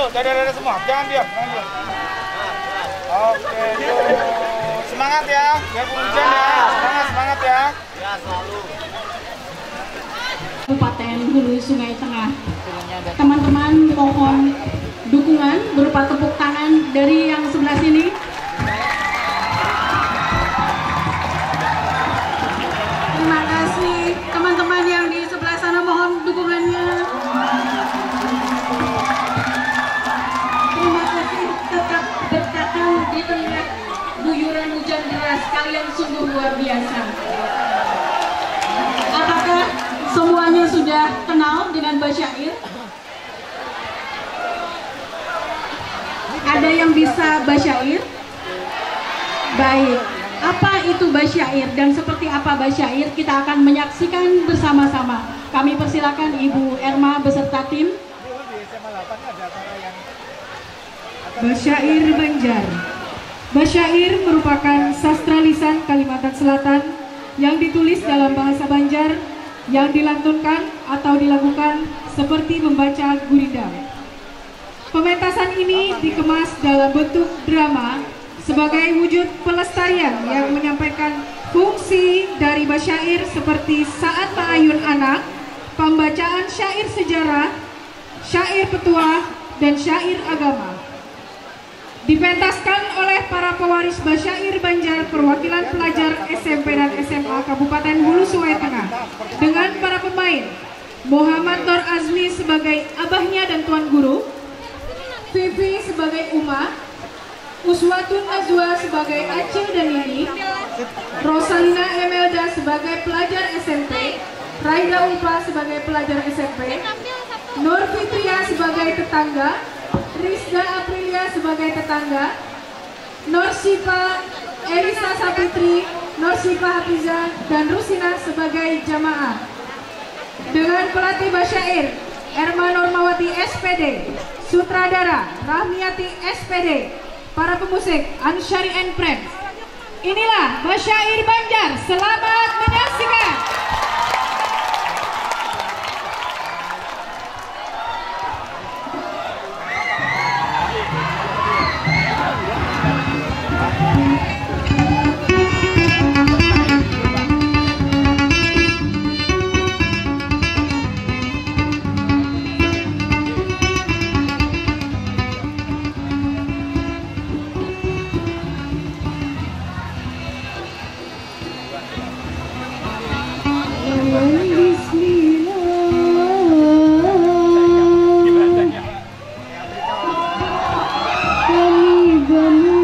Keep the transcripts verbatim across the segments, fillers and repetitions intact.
Dada-dada semua, jangan diam, jangan diam. Oke, tuh. Semangat ya, biarpun hujan ya. Semangat, semangat ya. Kabupaten Hulu Sungai Tengah. Teman-teman, mohon dukungan berupa tepuk tangan dari yang sebelah sini. Terima kasih. Teman-teman yang di sebelah sana, mohon dukungannya. Terima kasih. Tetap bertahan di tengah guyuran hujan deras, kalian sungguh luar biasa. Apakah semuanya sudah kenal dengan basyair? Ada yang bisa basyair? Baik. Apa itu basyair dan seperti apa basyair? Kita akan menyaksikan bersama-sama. Kami persilakan Ibu Erma beserta tim. Basyair Banjar. Basyair merupakan sastra lisan Kalimantan Selatan yang ditulis dalam bahasa Banjar, yang dilantunkan atau dilakukan seperti membaca gurindam. Pementasan ini dikemas dalam bentuk drama sebagai wujud pelestarian yang menyampaikan fungsi dari basyair seperti saat maayun anak, pembacaan syair sejarah, syair petuah, dan syair agama. Dipentaskan oleh para pewaris basyair Banjar perwakilan pelajar S M P dan S M A Kabupaten Hulu Sungai Tengah dengan para pemain Muhammad Nur Azmi sebagai abahnya dan tuan guru, Vivi sebagai Uma, Uswatun Najwa sebagai Acil dan Nini, Rosalina Emelda sebagai pelajar S M P, Raila Ulfa sebagai pelajar S M P, Nur Fitria sebagai tetangga, Rizda Aprilia sebagai tetangga, Nur Syifa, Elisa Saputri, Nur Syifa Hafiza, dan Rusina sebagai jamaah. Dengan pelatih basyair, Erma Normawati S P D, sutradara, Rahmiati S P D, para pemusik, Ansyari and Friends. Inilah basyair Banjar. Selamat menyaksikan. Bismillah. Kami bamulai.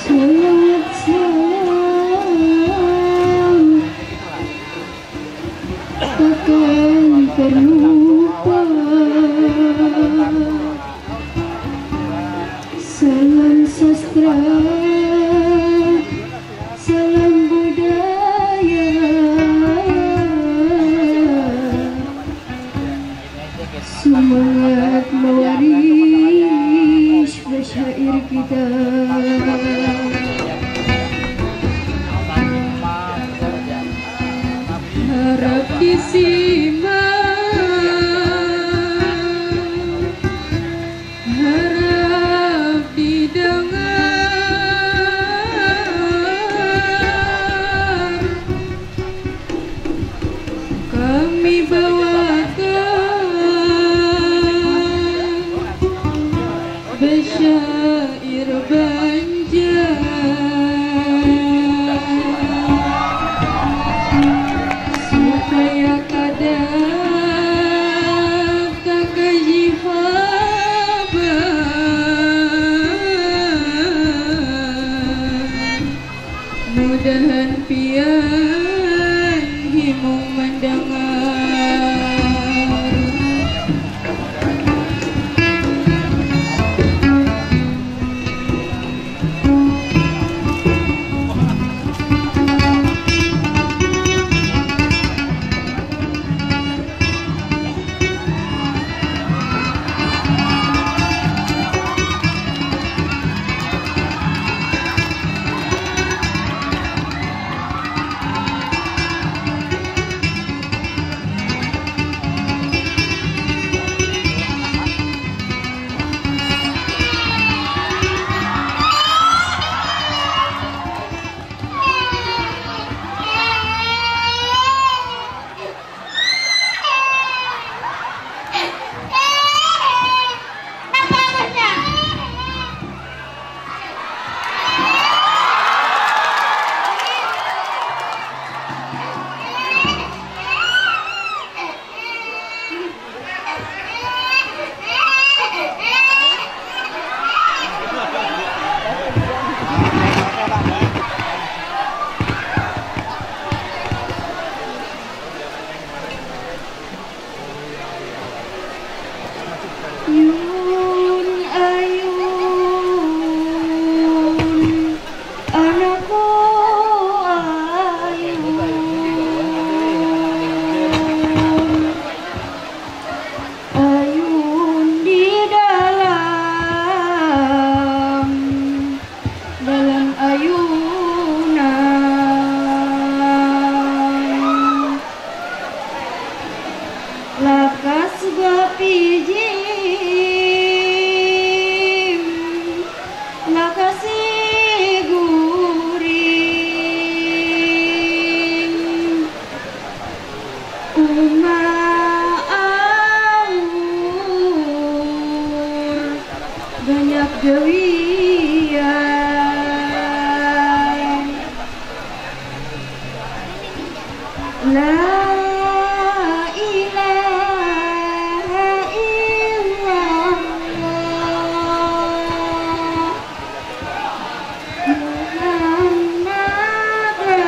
Salawat salam takkan terlupa. Salam sastra, salam budaya. Semangat mawaris basyair kita. Harap disimak, harap didangar. Kami bawakan basyair Banjar supaya kada Pijim lakasi guring, uma aur banyak gawian. La ilaha illallah Muhammadar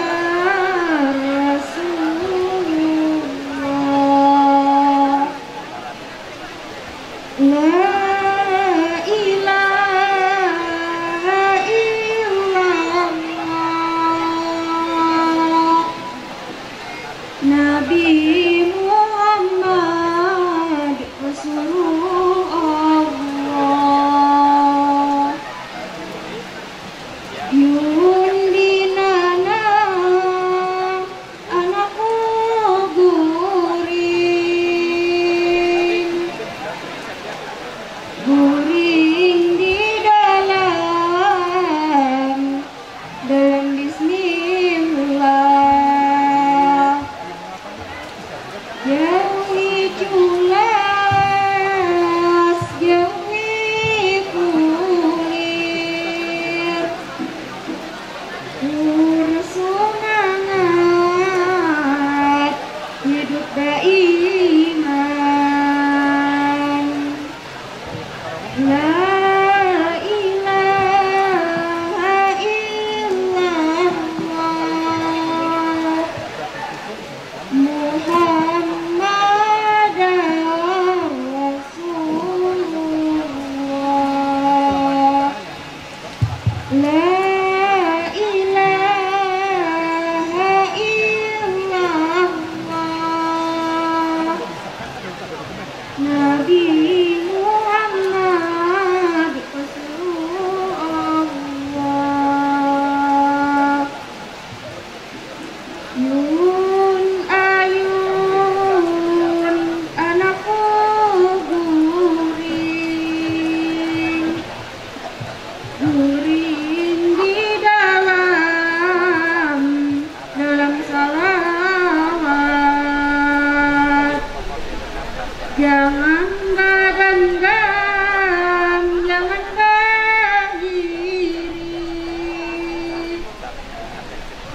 Rasulullah. La ilaha illallah Nabi Muhammad Rasulullah. Yun dinana anakku guring, guring di dalam, dalam bismillah. Jauhi culas, jauhi kulir. Bersemangat hidup beriman. La ilaha illallah Muhammadar Rasulullah. La ilaha illallah Nabi Muhammad Rasulullah. Yun ayun anakku guring, guring di dalam, dalam salawat. Jangan badendam, jangan bairi.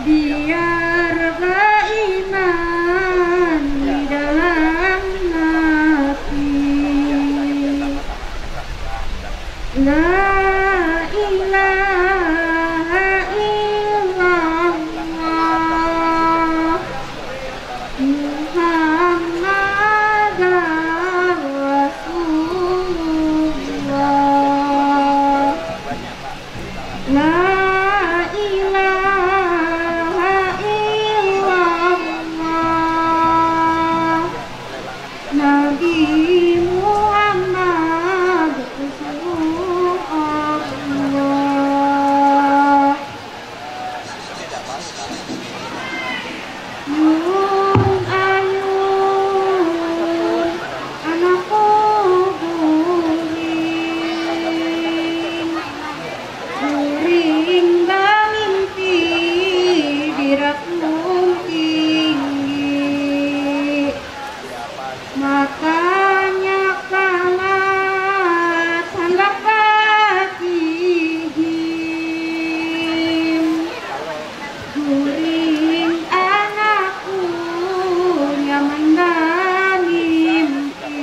Biar baiman di dalam hati. La ilaha illallah Muhammadar Rasulullah. La ilaha illallah Nabi Muhammad Rasulullah. Yun ayun anakku guring, guring bamimpi di rakun tinggi. Matanya kalat handak bakihim. Guring anakku nyaman bamimpi.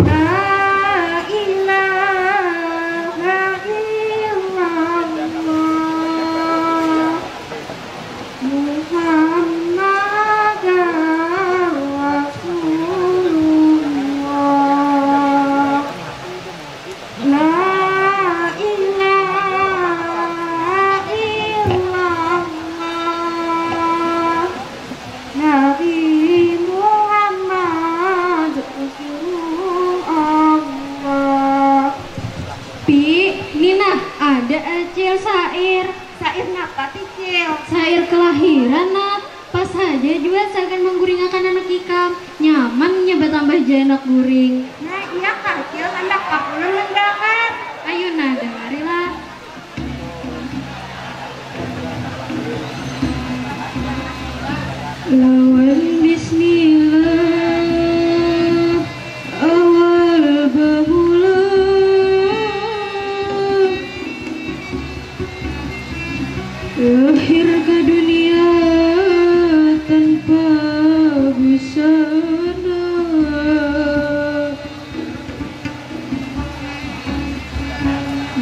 La ilaha illallah Muhammadar Rasulullah. La ilaha illallah Nabi Muhammad Rasulullah. Pi, ni nah, ada acil syair. Syair napa ti, Cil? Syair kelahiran, Nak. Pas Aja jua sagan mangguringakan anak ikam. Nyaman inya batambah ja anak guring. Nah, iya kah, Cil, handak kah ulun mendakar? Ayu nah, dangarilah. Lawan bismillah awal bamula. Lahir ka dunia tanpa busana.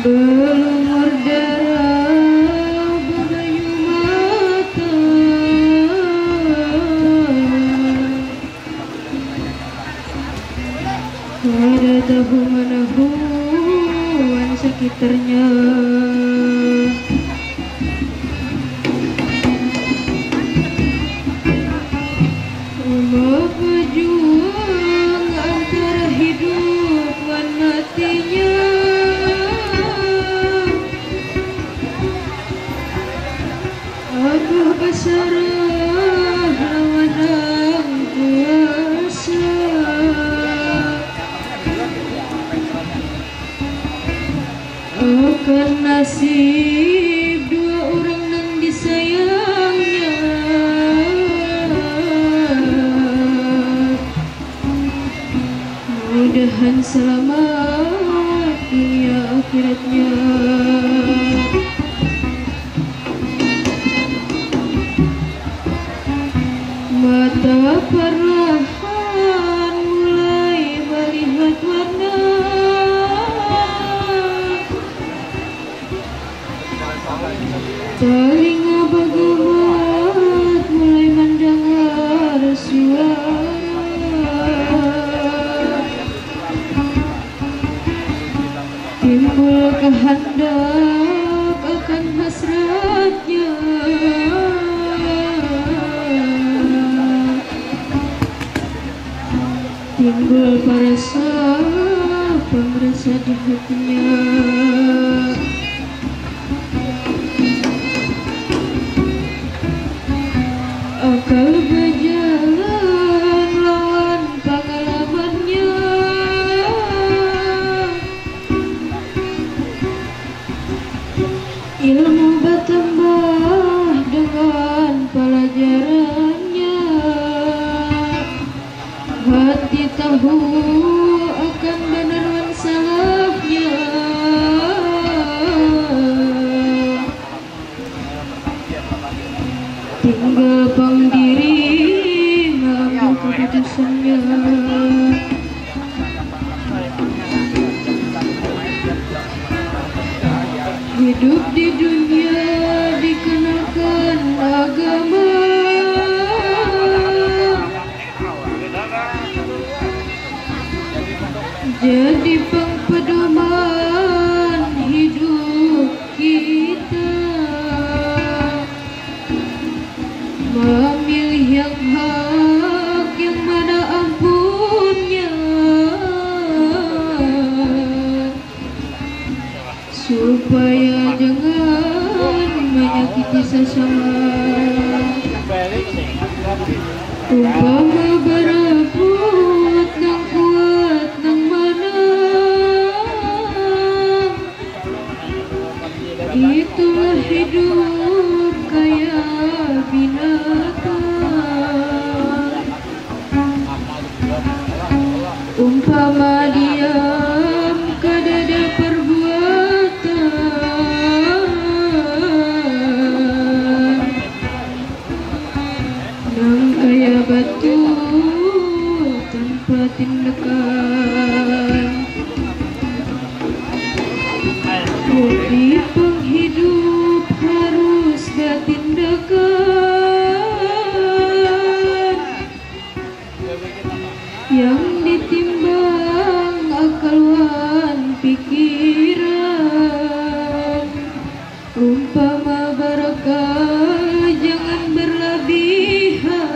Balumur darah babanyu mata. Kada tahu manahu wan sakitarnya. Uma bajuang antara hidup wan matinya. Abah basarah lawan nang kuasa. Akan nasib dua urang nang disayangnya. Mudahan salamat dunia akhiratnya. Mata parlahan mulai malihat warna. Talinga bagamat mulai mandangar suara. Timbul kahandak akan hasratnya. Timbul parasa pamarasa di hatinya. Akal bajalan lawan pangalamannya. Ilmu batambah dengan palajarannya. Hati tahu akan banar wan salahnya. Tinggal pang diri maambil kaputusannya. Hidup di dunia dikenakan agama. Jadi pang pedoman hidup kita. Mamilih yang hak yang mana ampunnya. Supaya jangan manyakiti sasama. Umpama barabut nang kuat nang manang. Itulah hidup kaya binatang. Umpama diam kadada parbuatan. Nang kaya batu tanpa tindakan. Jadi panghidup harus batindakan. Yang ditimbang akal wan pikiran. Umpama barakal jangan berlebihan.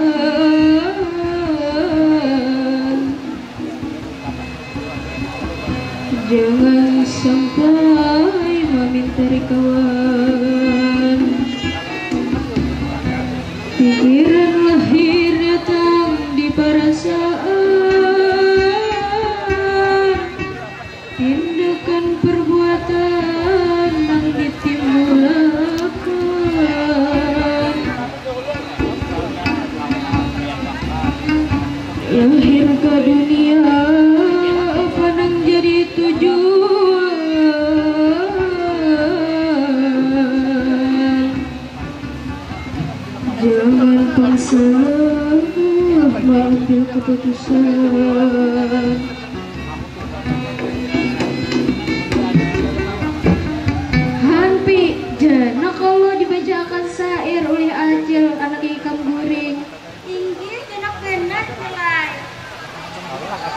Jangan sampai mamintari kawan. Pikiranlah perasaan, tindakan perbuatan nang ditimbulakan. Lahir ke dunia apa nang jadi tujuan? Jangan paksa mengambil keputusan. Hanpi, jana kalau dibacaakan syair ulih Acil anak ikam guring. Inggih, genap banar, Nilai.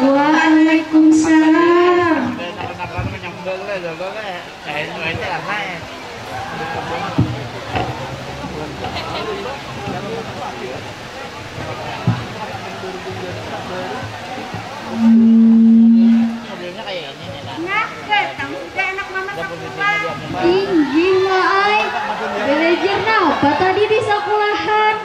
Waalaikumsalam. Nah, datang sudah anak mama sakulah. Inggih, Ma ai. Belajar napa tadi di sakulahan?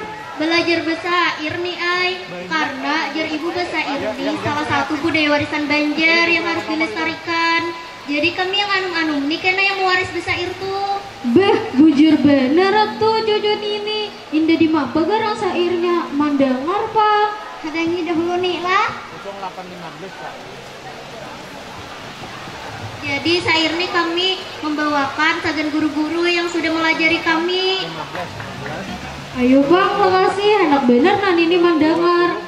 Belajar besair ni ai, karena jar ibu besair ni salah satu budaya warisan Banjar yang harus dilestarikan. Jadi kami yang anum-anum ni kena yang mewaris besair tu. Beh, bujur banar tu cucu nini. Inda dimapa garang sairnya, mandangar pang. Hadangi dahulu ni lah. Jadi sair ni kami membawakan sagan guru-guru yang sudah melajari kami. Ayo bang, makasih, handak banar nah nini mandangar.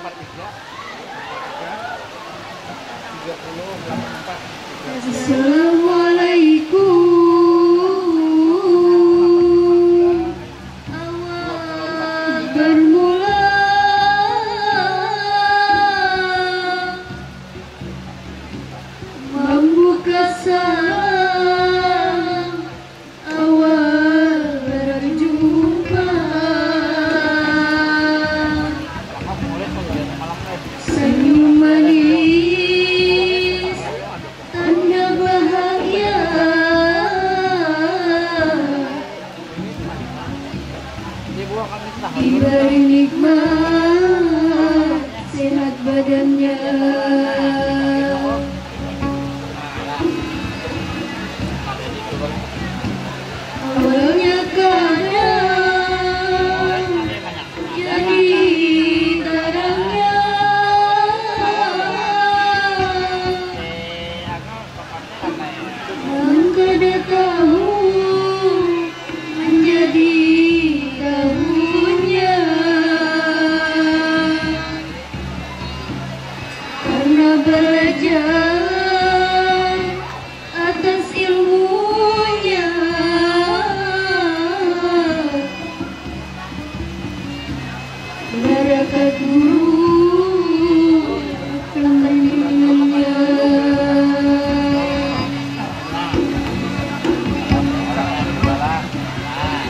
Assalamualaikum. Awal bermula membuka salam, awal berjumpa, senyum manis tanda bahagia. Dibari nikmat sehat badannya. Awalnya kadang jadi tarangnya. Nang kada tahu menjadi tahunnya. Karena belajar atas ilmunya. Barakat guru akan dunia.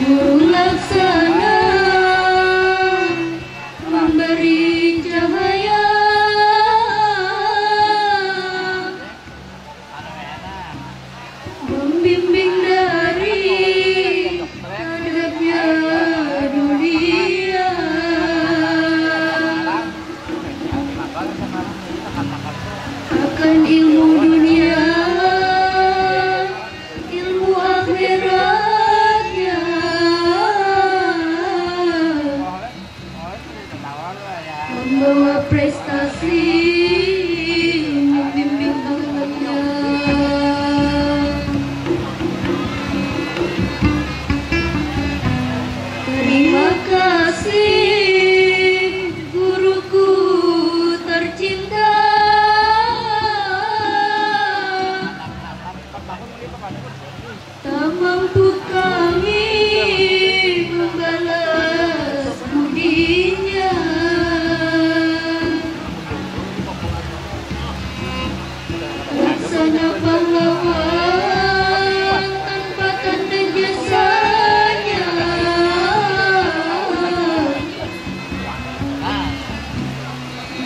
Guru laksana memberi cahaya. Membimbing dari hadapnya dunia akan ilmu dunia, ilmu akhiratnya. Membawa prestasi, membimbing dunia. Terima kasih, guruku tercinta. Tak mampu kami membalas budinya. Laksana pahlawan tanpa tanda jasanya.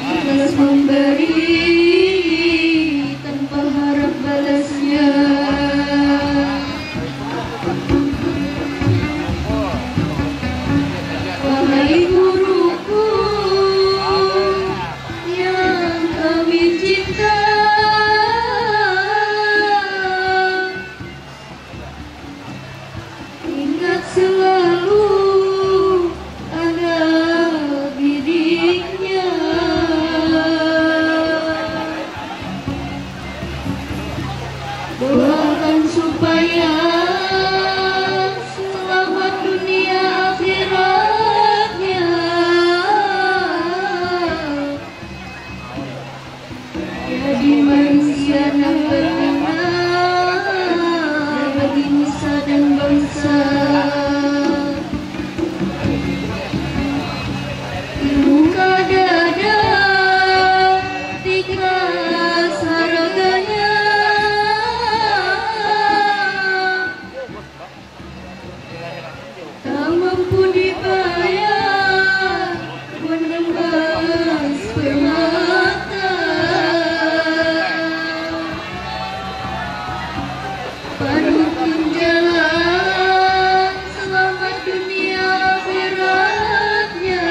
Ikhlas memberi tanpa harap balasnya. Wahai guruku, Ingat selalu anak didiknya. Doakan supaya selamat dunia akhiratnya. Jadi manusia nang berguna bagi nusa dan bangsa. Ilmu kadada tikas harganya. Tak mampu dibayar menembas permata. Panuntun jalan selamat dunia akhiratnya.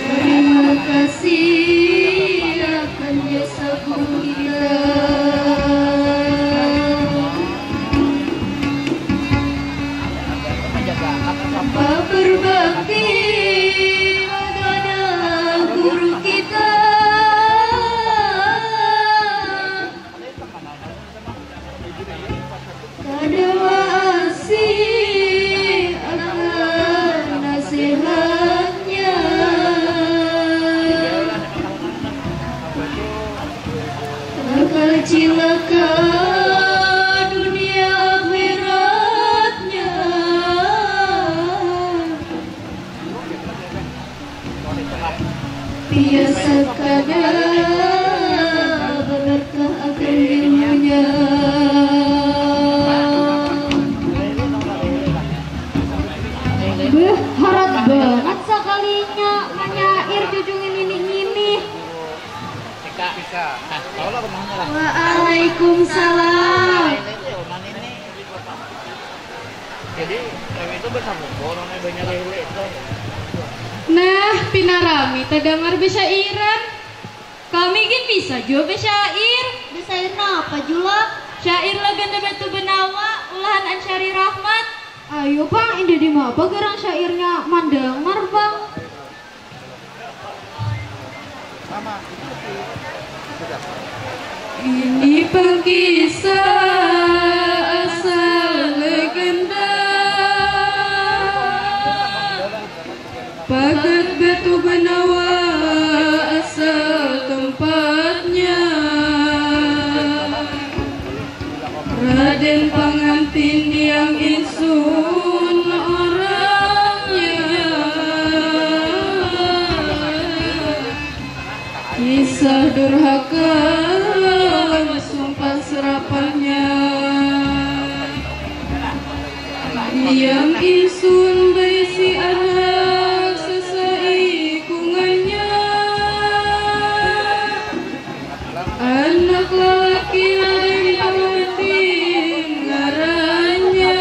Terima kasih akan jasa guru kita. Berbakti kepada guru kita. Kada maasi akan nasihatnya. Bakal cilaka dunia akhiratnya. Biasa kada baberkah akan ilmunya. Beuh, harat banget sakalinya manyair jujungnya nini-nini. Waalaikumsalam. Jadi, kami itu bersama orang yang banyak lele itu. Nah, pina rami tadangar besyairan. Kami gin bisa jua besyair. Besyair napa jua? Syair Legenda Batu Benawa, ulahan Ansyari Rahmat. Ayo pang, indah di mapa garang syairnya, mandangar pang. Ini pang kisah asal legenda. Pagat Batu Benawa asal tempatnya. Raden Pangantin yang insun orangnya. Kisah durhaka sumpah serapahnya. Diam insun baisi anak sasaikungannya. Anak lalaki Raden Pangantin ngarannya.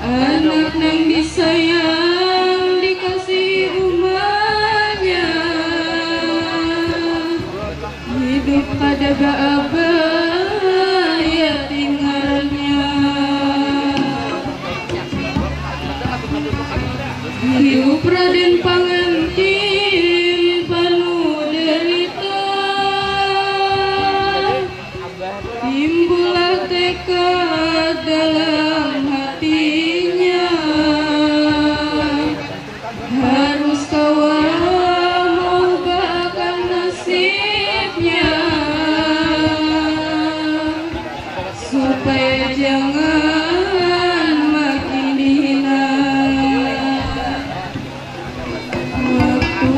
Anak nang disayang dikasihi umanya. Hidup kada baabah yatim ngarannya. Hidup Raden Pangantin panuh derita. Timbullah tekad dalam hatinya. Harus kawa maubah akan nasibnya, supaya jangan makin dihina. Waktu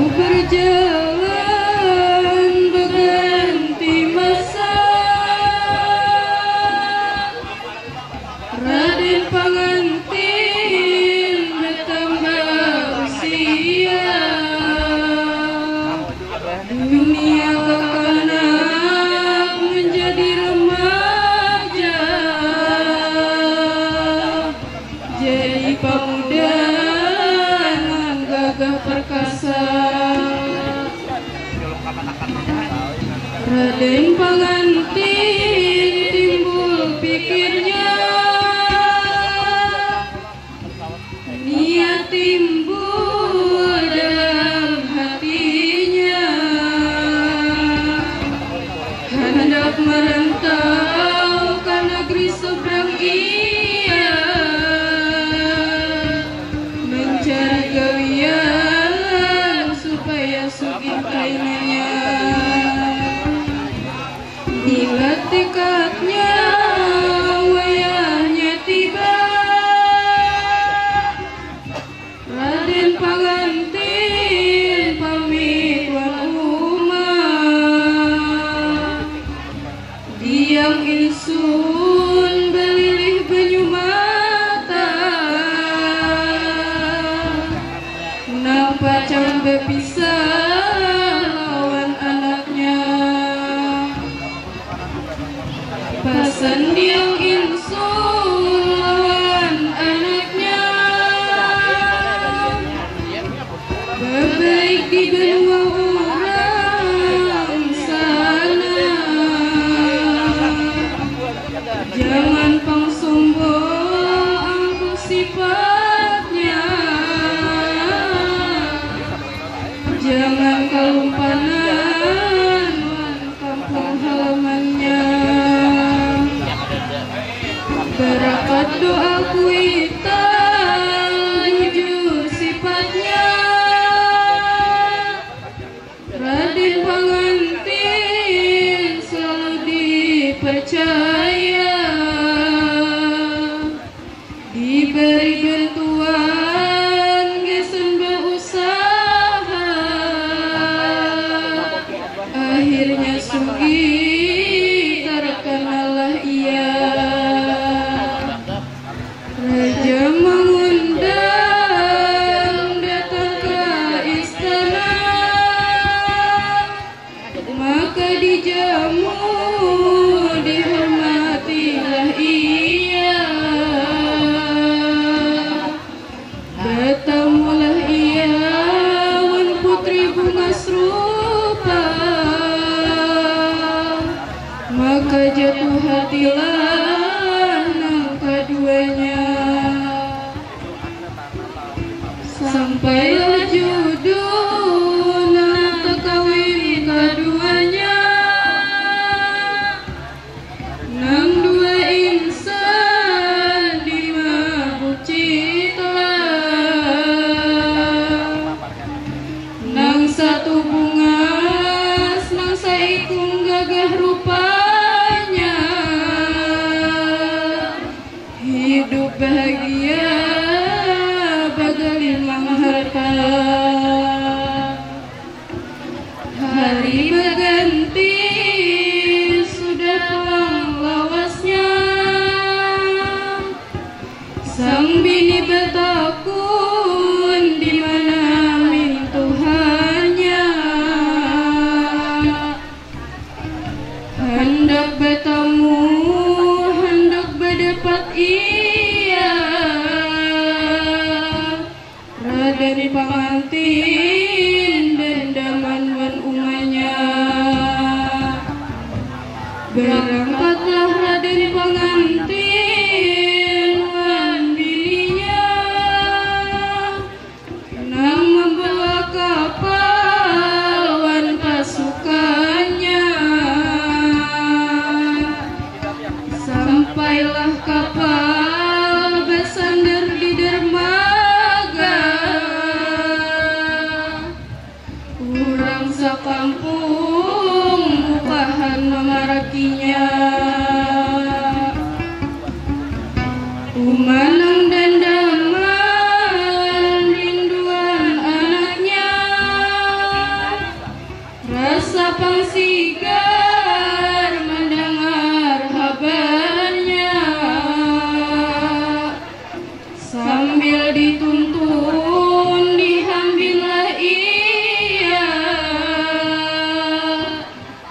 Raden pangantin timbul pikirnya, niat timbul dalam hatinya, handak marantau ka nagri sabrang iya, mancari gawian supaya sugih kainanya. Bila tikadnya wayahnya tiba, Raden pangantin pamit wan uma. Diam insun balilih banyu mata, nang pacang bapisah lawan anaknya. Pasan diam insun lawan anaknya, babaik di banua urang sana. Jangan pang sombong angkuh sifatnya, jangan kalumpanan wan kampung halamannya. Barakat doa kuitan bujur sifatnya, Raden pangantin selalu dipercaya. Dibari bantuan gasan bausaha, akhirnya sugih tarkanalah ia. Raja mangundang datang ka istana, maka dijamu dihormatilah ia. Batamulah ia wan putri bungas rupa, maka jatuh hatilah nang kaduanya. Sampailah judul nang takawin kaduanya. Nang dua insan dimabuk citlah, nang satu bungas, nang saikung gagah rupanya. Hidup bahagia bagalimang harta. Hari baganti sudah pulang lawasnya. Sang bini batakun di mana mintuhanya. Handak batamu, handak badapat iya. Raden pangantin dandaman wan umanya. Barangkatlah Raden pangantin wan bininya, nang mambawa kapal wan pasukannya. Sampailah kapal basandar di dermaga, urang sakampung bukahan mamarakinya. Uma nang dandaman rinduan anaknya, rasa pang sigar mandangar habarnya. Sambil dituntun dihambinlah ia,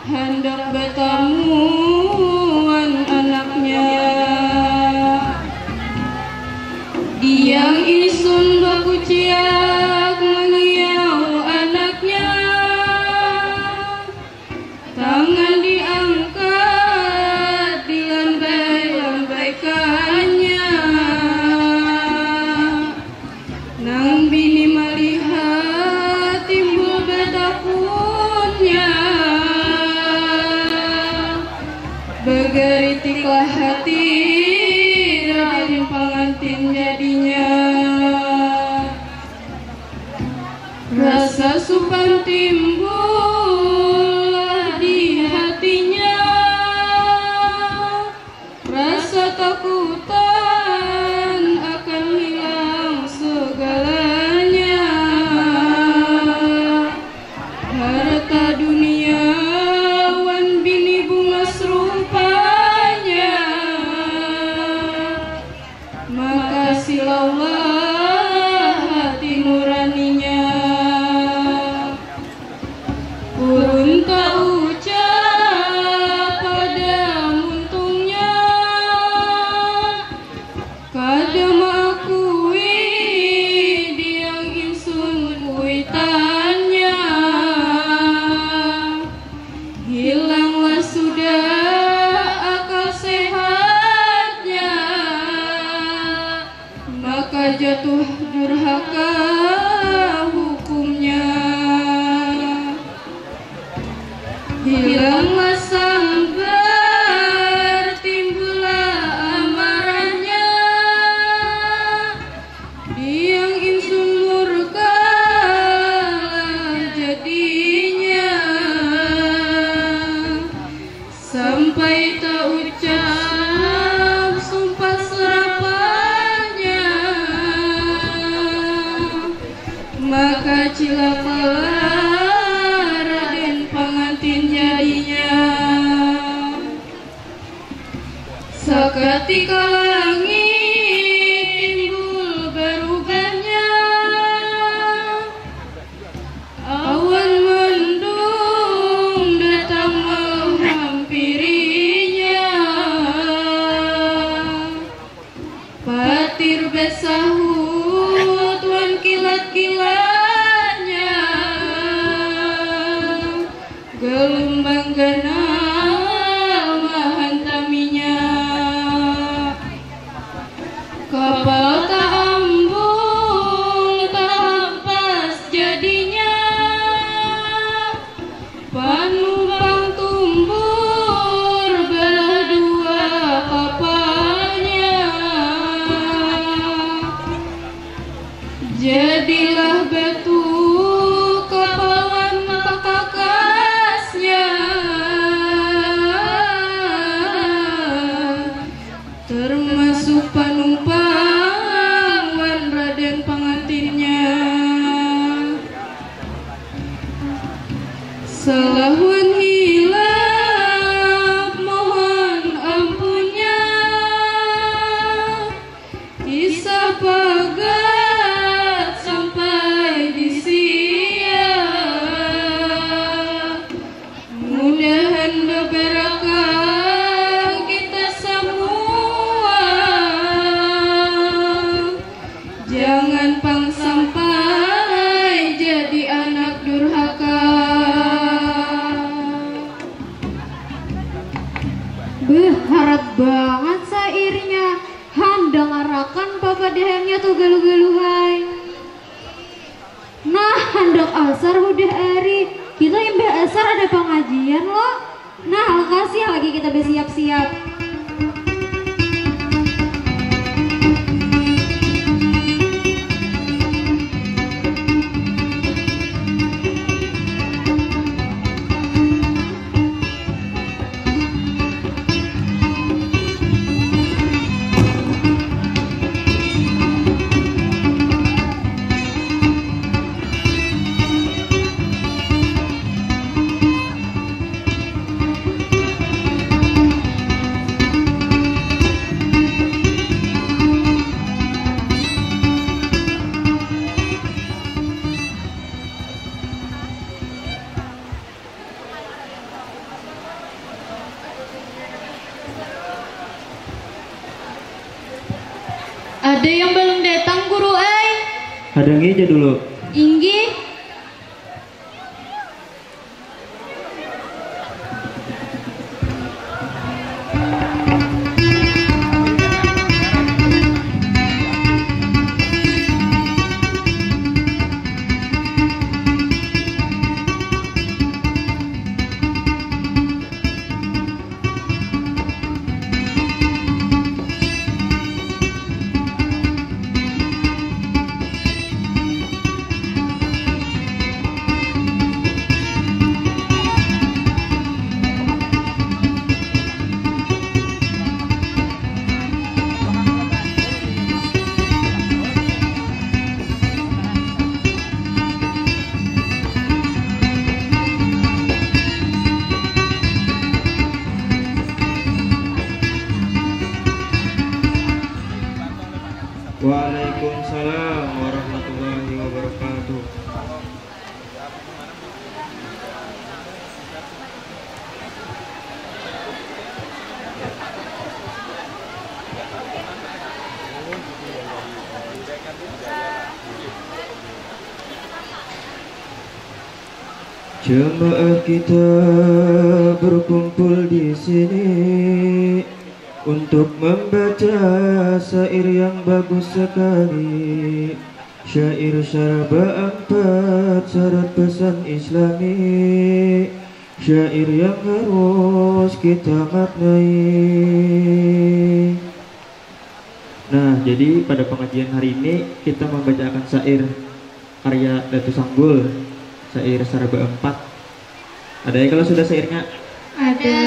handak batamu wan anaknya. Diam isun bakuciak mangiau anaknya. Tangan Nang bini malihat timbul batakunnya, bagaritiklah hati raden pangantin jadinya. Rasa supan timbul di hatinya, rasa takutan akan hilang segalanya. Harta dunia wan bini bungas rupanya, maka silaulah hati nuraninya. Urun taucap pada muntungnya, kada maakui diang insun kuitannya. Hilanglah sudah akal sehatnya, maka jatuh durhaka hukumnya. Hilanglah sabar, timbullah amarahnya. Diang insun murka jadinya, sampai taucap sumpah serapanya, maka cilakalah raden pangantin jadinya. Sakatika langit timbul barubahnya, awan mendung datang menghampirinya. Patir basahut wan kilat-kilatnya, galumbang ganal mahantaminya. Kapal taambung tahampas jadinya, panumpang tumbur balah dua kapalnya. Jadilah batu kapalan pakakasnya, termasuk panumpang wan raden pangantinnya. Salah wan hilap mohon ampunnya, kisah pagat sampai di sia. Mudahan babarakah kita samua, jangan pang sampai jadi anak durhaka. Beuh, harat bangat sairnya. Han, dangarakan papadahannya tu galuh-galuh ai. Nah, handak asar hudah ari. Kita imbah asar ada pangajian lo. Nah, lakasi lagi kita basiap-siap. Ada yang belum datang, Guru ai. Hadangi aja dulu. Inggih. Jemaah kita berkumpul di sini untuk membaca syair yang bagus sekali. Syair syaraba empat syarat pesan Islami. Syair yang harus kita maknai. Nah, jadi pada pengajian hari ini kita membacakan syair karya Datu Sanggul, syair syaraba empat. Ada ya kalau sudah syairnya? Ada.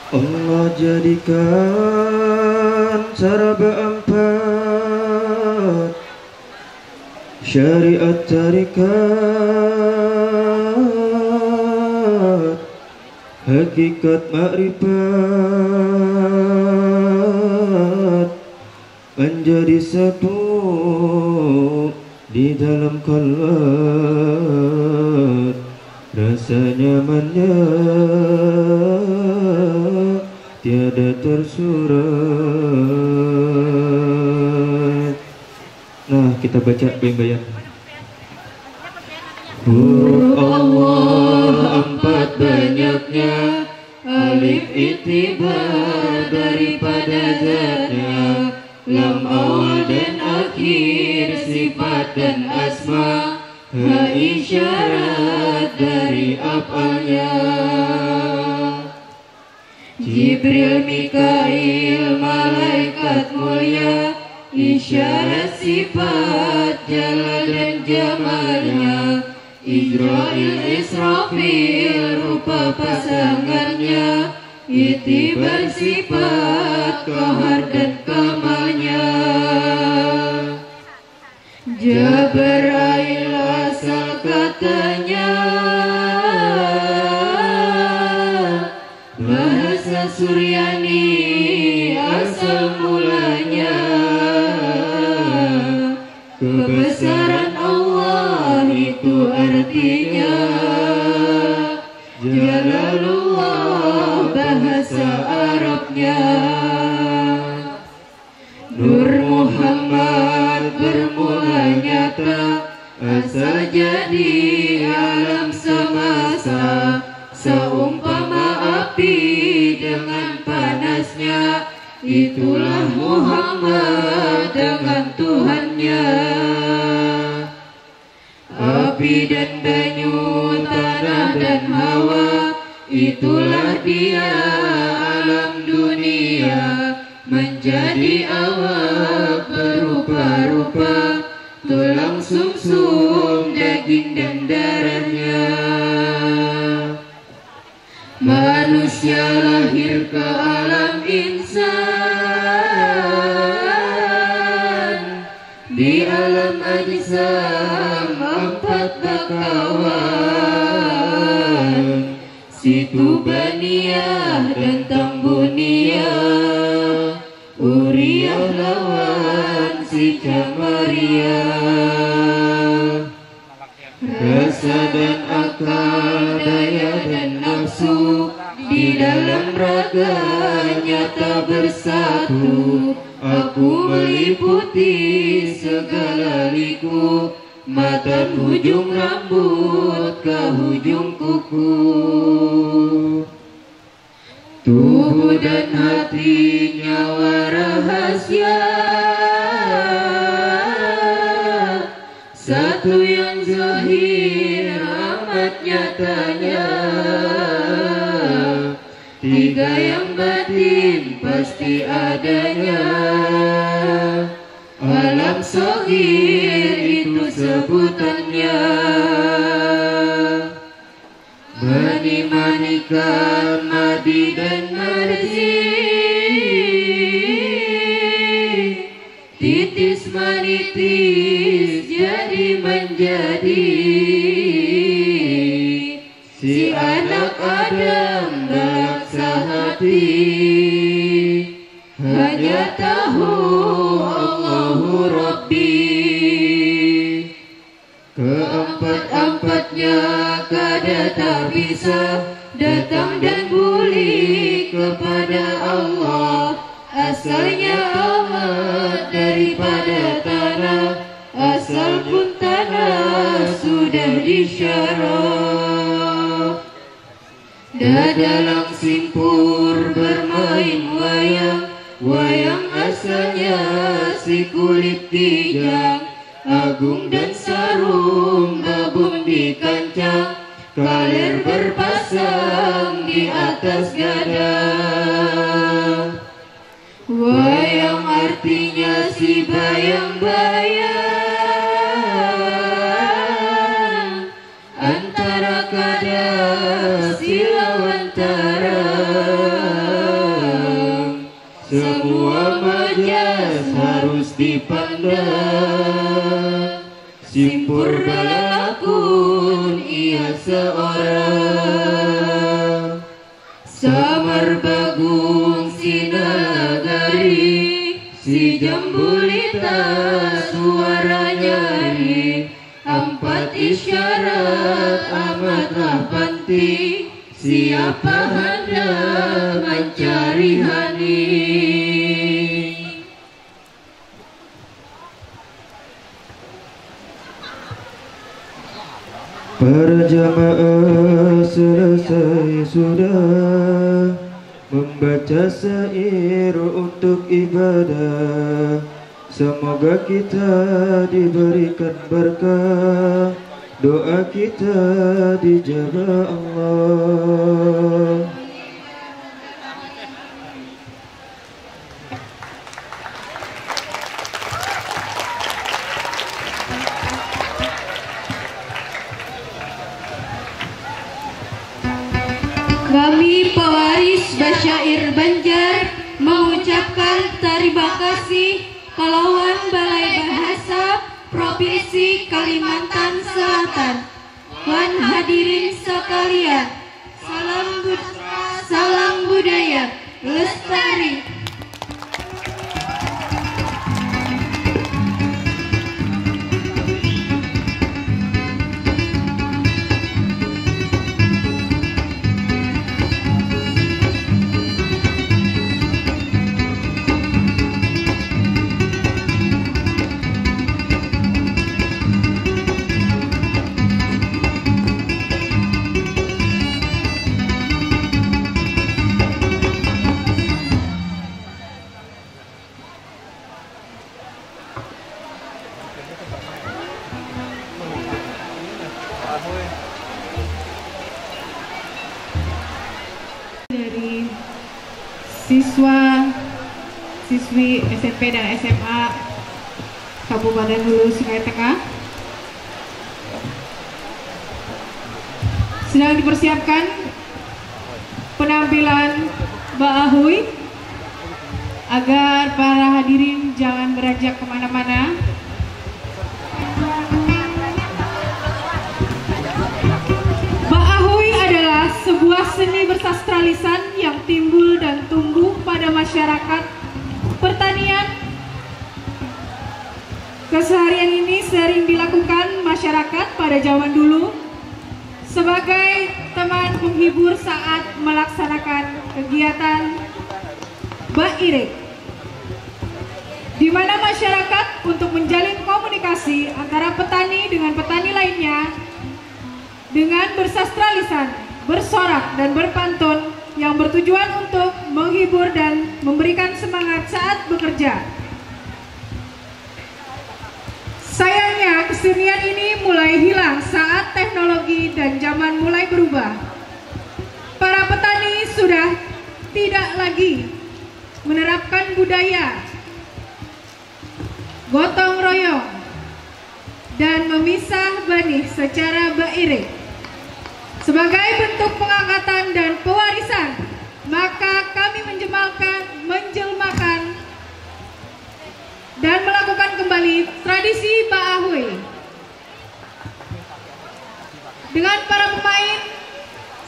Allah jadikan syaraba empat syariat tarikat, hakikat makrifat menjadi satu di dalam khalwat, rasa nyamannya tiada tersurat. Nah, kita baca bayan-bayan. Huruf Allah empat banyaknya, alif itibar daripada zatnya, lam awal dan akhir sifat dan asma, ha isyarat dari af'alnya. Jibril, Mikail, malaikat mulia, isyarat sifat jalal dan jamalnya. Ijrail, Israfil, rupa pasangannya, itibar sifat kahar dan kamalnya. Jabrail asal katanya, bahasa Suryani asal mulanya. Kebesaran Allah itu artinya Jalalullah, bahasa Arabnya. Nur Muhammad bermula nyata, asal jadi alam semesta. Seumpama api dengan panasnya, itulah Muhammad dengan Tuhannya. Api dan banyu, tanah dan hawa, itulah dia alam dunia. Menjadi awak berupa-rupa, tulang sumsum, daging dan darahnya. Manusia lahir ke alam insan, di alam ajsam empat bakawan. Situ Baniah dan Tambuniah, Uriah lawan si Camariah. Rasa dan akal, daya dan nafsu, di dalam raga nyata bersatu. Aku meliputi segala liku, matan hujung rambut ka hujung kuku. Tubuh dan hati nyawa rahasia, satu yang zahir amat nyatanya, tiga yang batin pasti adanya. Alam sohir itu sebutannya. Mani-manikan madi dan marji, titis manitis jadi menjadi. Si anak Adam balaksa hati, hanya tahu Allahu Rabbi. Keempat-empatnya kada tabisa, datang dan bulik kepada Allah. Asalnya amat daripada tanah, asal pun tanah Isyarah. Dadalang simpur bermain wayang, wayang asalnya si kulit kijang, agung dan sarung babun di kancang, kaler berpasang di atas gada. Wayang artinya si bayang-bayang, antara kada silawan tarang. Semua majas harus dipandang. Simpur balakun ia seorang. Samar bagung si nagari, si jambulita suara nyaring, ampat isyarat amatlah panting, siapa handak mancari haning. Para jamaah selesai sudah membaca syair untuk ibadah. Semoga kita diberikan berkah, doa kita dijabah Allah. Kami pewaris basyair Banjar mengucapkan tarima kasih kalawan Balai Bahasa Provinsi Kalimantan Selatan. Wan hadirin sekalian, salam bud-, salam budaya lestari. Dari siswa siswi S M P dan S M A Kabupaten Hulu Sungai Tengah. Sedang dipersiapkan penampilan Mbak Ahui agar para hadirin jangan beranjak kemana-mana. Mbak Ahui adalah sebuah seni bersastra lisan yang timbul dan tumbuh pada masyarakat pertanian. Keseharian ini sering dilakukan masyarakat pada zaman dulu sebagai teman menghibur saat melaksanakan kegiatan bairik, di mana masyarakat untuk menjalin komunikasi antara petani dengan petani lainnya dengan bersastra lisan, bersorak, dan berpantun yang bertujuan untuk menghibur dan memberikan semangat saat bekerja. Sayangnya, kesenian ini mulai hilang saat teknologi dan zaman mulai berubah. Para petani sudah tidak lagi menerapkan budaya gotong royong dan memisah benih secara bairik. Sebagai bentuk pengangkatan dan pewarisan, maka kami menjemalkan, menjelmakan dan melakukan kembali tradisi Baahui dengan para pemain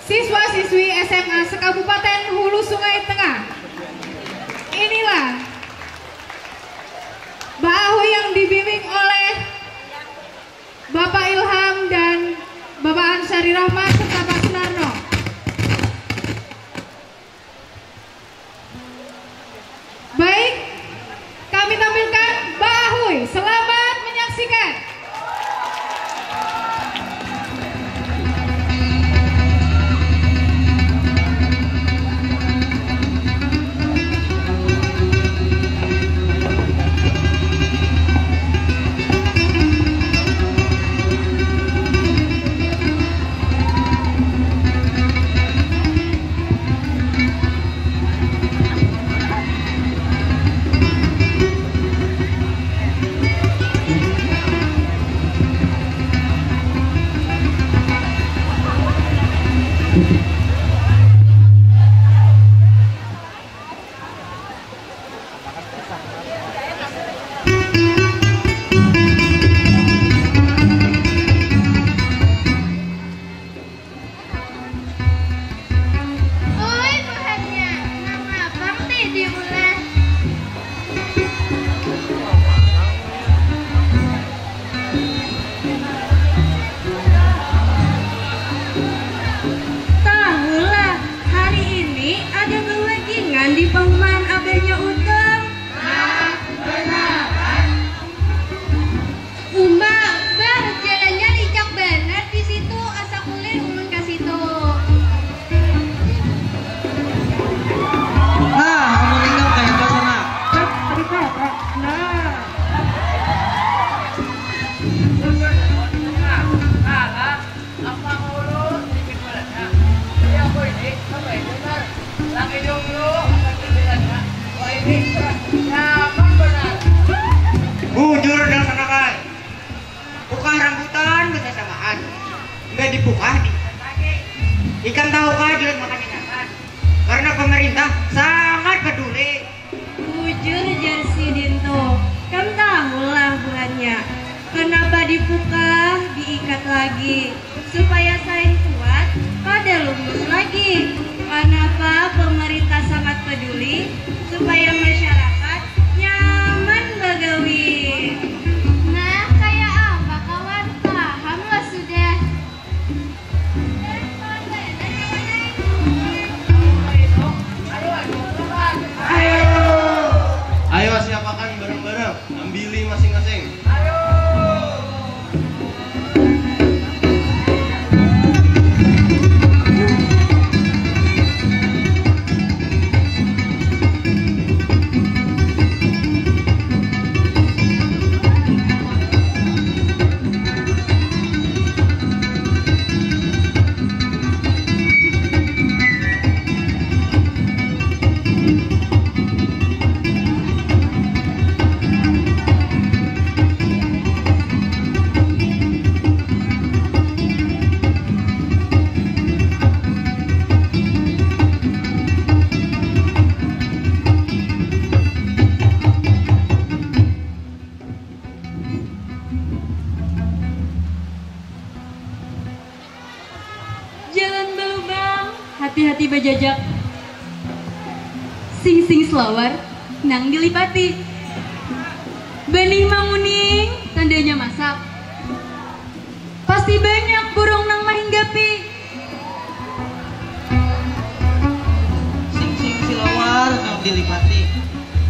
siswa-siswi S M A se-Kabupaten Hulu Sungai Tengah. Inilah Baahui yang dibimbing oleh Bapak Ilham dan Bapak Ansari Rahmat serta Pak Sunarno. Baik, kami tampilkan Baahui. Selamat menyaksikan. dipukah di. Ikam tahukah jalan makan indakan? Karena pemerintah sangat peduli. Bujur jar sidin tu, kam tahulah buhannya. Kanapa dipukah, diikat lagi, supaya sain kuat kada lumus lagi. Kanapa pemerintah sangat peduli, supaya masyarakat nyaman bagawi. Nah, kaya apa kawan? Pahamlah sudah. Ayo, siapakan barang-barang, ambili masing-masing. Jalan balubang, hati-hati bajajak. Sing-sing selawar nang dilipati. Benih manguning, tandanya masak. Pasti banyak burung nang mahinggapi. Sing-sing selawar nang dilipati.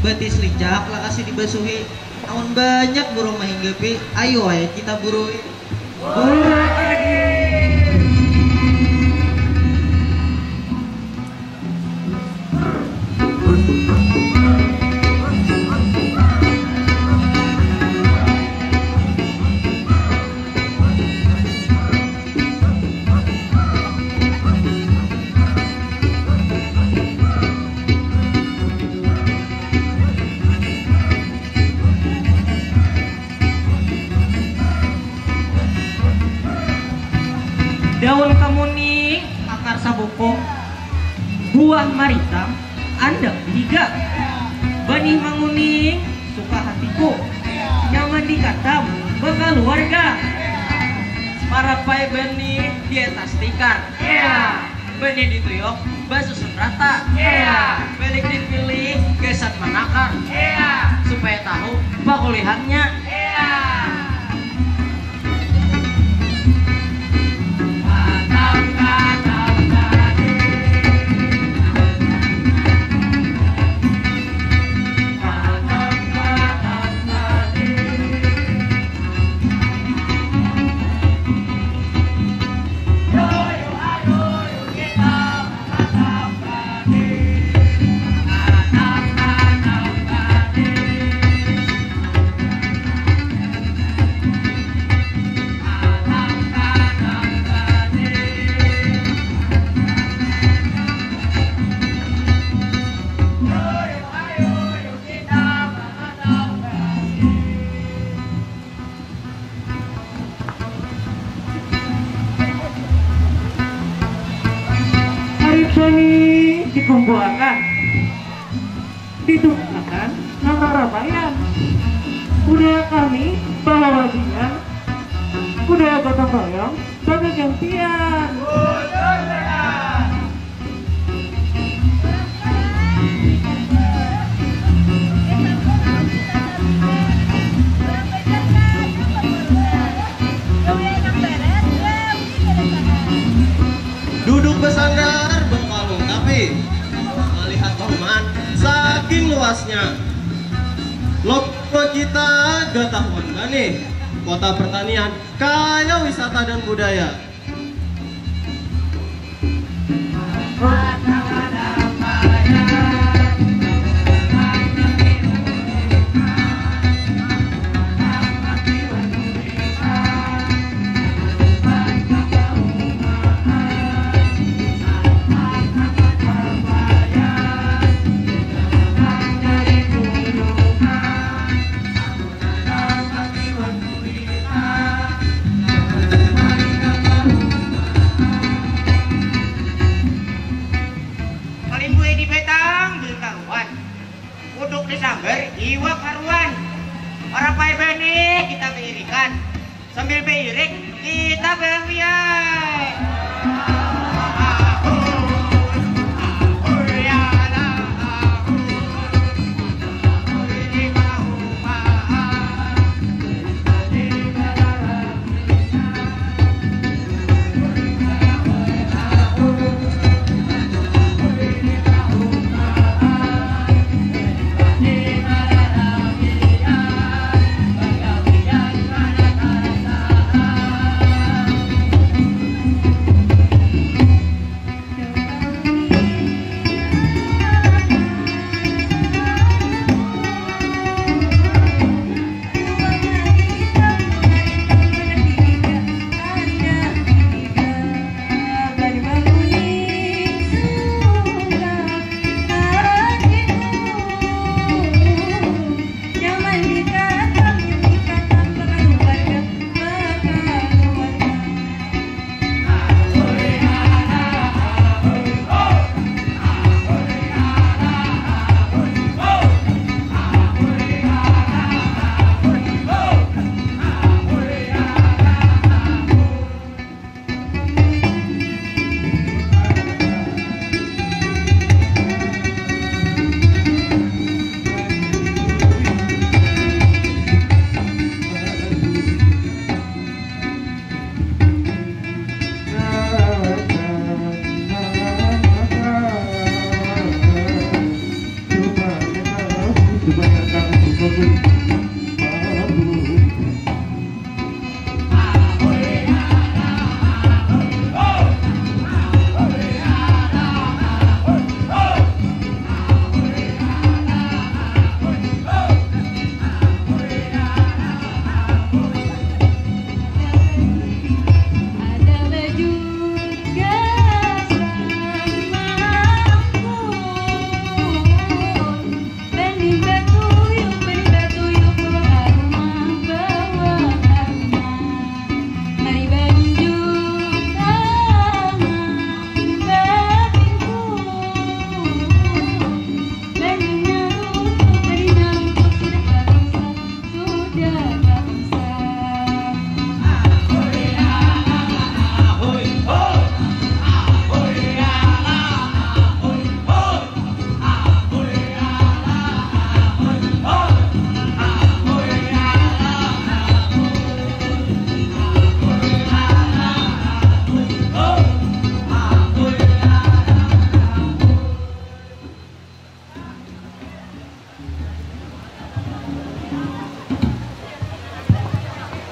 Batis licak lakasi dibasuhi. Amun banyak burung mahinggapi, ayu ai kita burui. Daun kamuning, akar sabuku, buah maritam, andang dihiga. Banih manguning, suka hatiku. Nyaman dikatam, bakaluarga. Marapai banih di atas tikar. Banih dituyuk, basusun rata. Balik dipilih, gasan manakar. Supaya tahu pakulihannya. Hari kini dikumpulakan, ditumpahkan nang rarabaian. Budaya kami bahawadian, budaya gotong royong bagagantian. Duduk basandar bapalung tapi malihat pahumaan saking luasnya. Loko kita gatahuan banih kota pertanian kaya wisata dan budaya. Nih, kita beirikan. Sambil beirik, kita berwiai.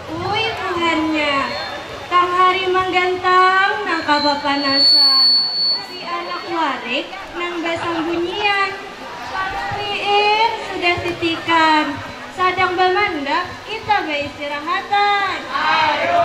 Ui buhannya, tang hari manggantang nang kapapanasan, si anak warik nang basambunyian, panuh piir sudah titikan, sadang bamandak kita baistirahatan. Ayo.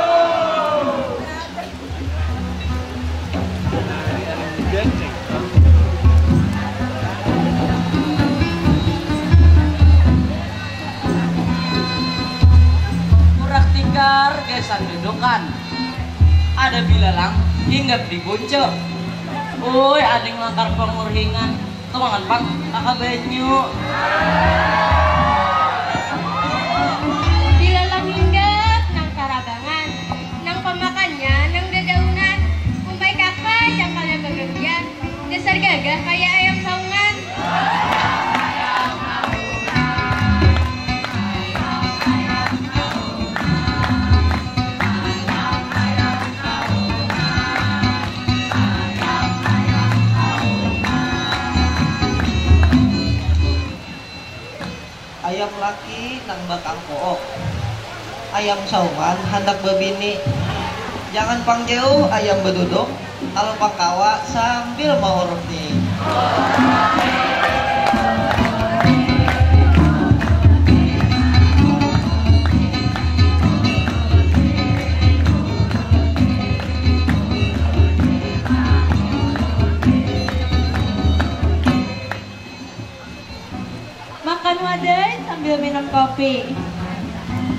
Murak tikar gasan dudukan. Ada bilalang hinggap di guncu. Uy, ading lakar pangurhingan. Tumangan pang kaka banyu. Bilalang hinggap nang tarabangan, nang pamakannya nang dadaunan. Umpai kaka cangkalnya bagawian, dasar gagah kaya ayam saungan. Ayam laki nang bakangkook. Ayam saungan handak babini. Jangan pang jauh ayam baduduk, kalau pang kawa sambil maurut ni. Makan wadai sambil minum kopi.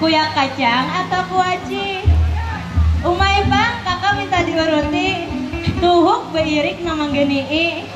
Kuyak kacang atau kuaci? Umai pang, kaka minta diuruti. Tuhuk bairik nang mangganii.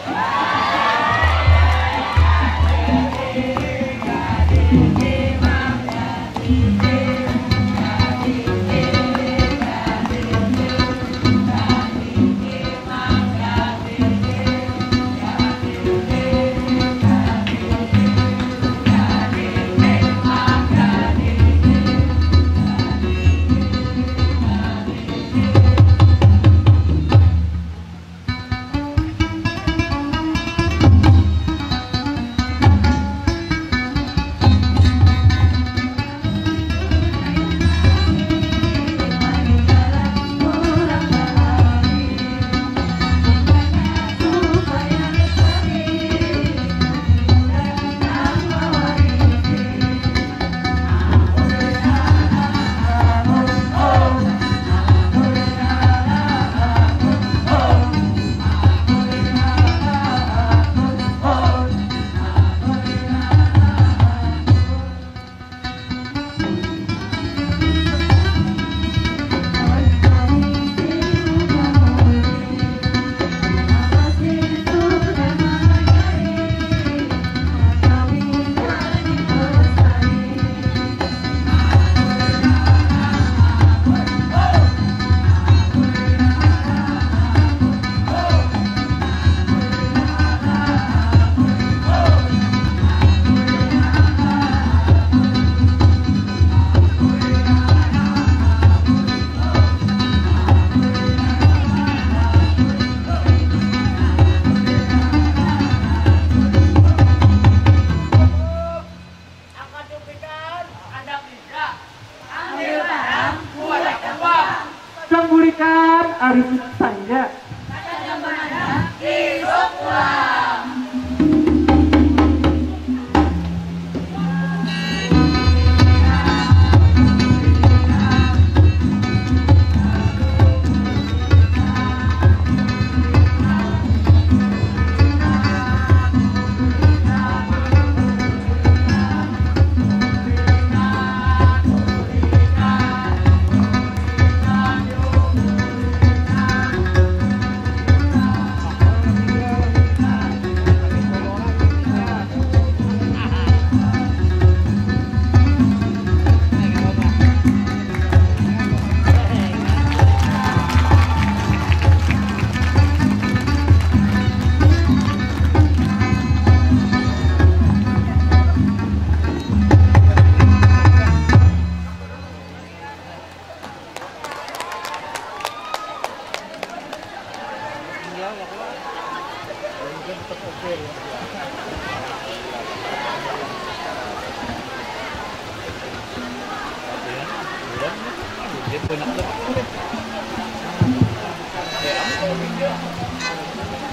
Hari kita ya.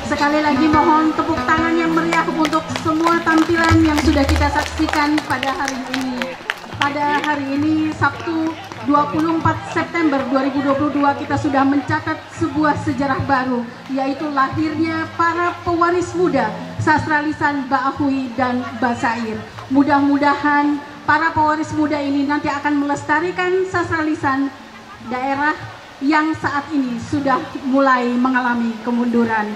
Sekali lagi mohon tepuk tangan yang meriah untuk semua tampilan yang sudah kita saksikan pada hari ini. Pada hari ini, Sabtu dua puluh empat September dua ribu dua puluh dua, kita sudah mencatat sebuah sejarah baru, yaitu lahirnya para pewaris muda sastra lisan Baahui dan Basair. Mudah-mudahan para pewaris muda ini nanti akan melestarikan sastra lisan daerah yang saat ini sudah mulai mengalami kemunduran.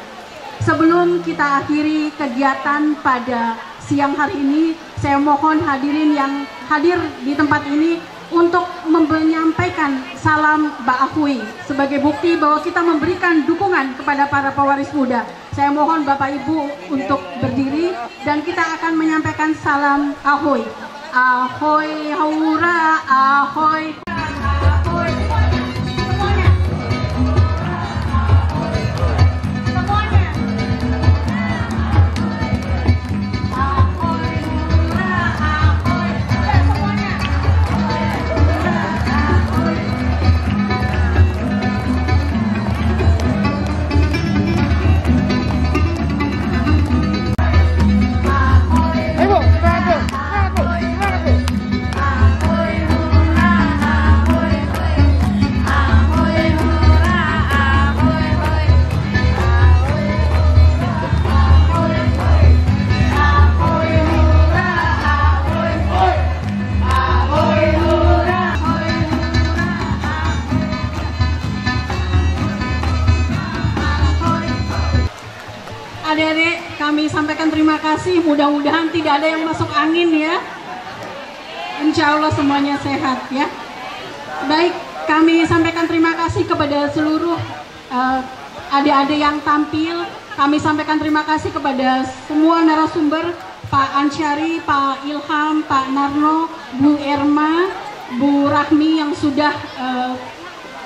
Sebelum kita akhiri kegiatan pada siang hari ini, saya mohon hadirin yang hadir di tempat ini untuk menyampaikan salam Baahui sebagai bukti bahwa kita memberikan dukungan kepada para pewaris muda. Saya mohon Bapak Ibu untuk berdiri dan kita akan menyampaikan salam Ahoy. Ahoy, hura, ahoy. Adik-adik, kami sampaikan terima kasih. Mudah-mudahan tidak ada yang masuk angin ya. Insya Allah semuanya sehat ya. Baik, kami sampaikan terima kasih kepada seluruh eh, adik-adik yang tampil. Kami sampaikan terima kasih kepada semua narasumber, Pak Ansyari, Pak Ilham, Pak Narno, Bu Erma, Bu Rahmi yang sudah eh,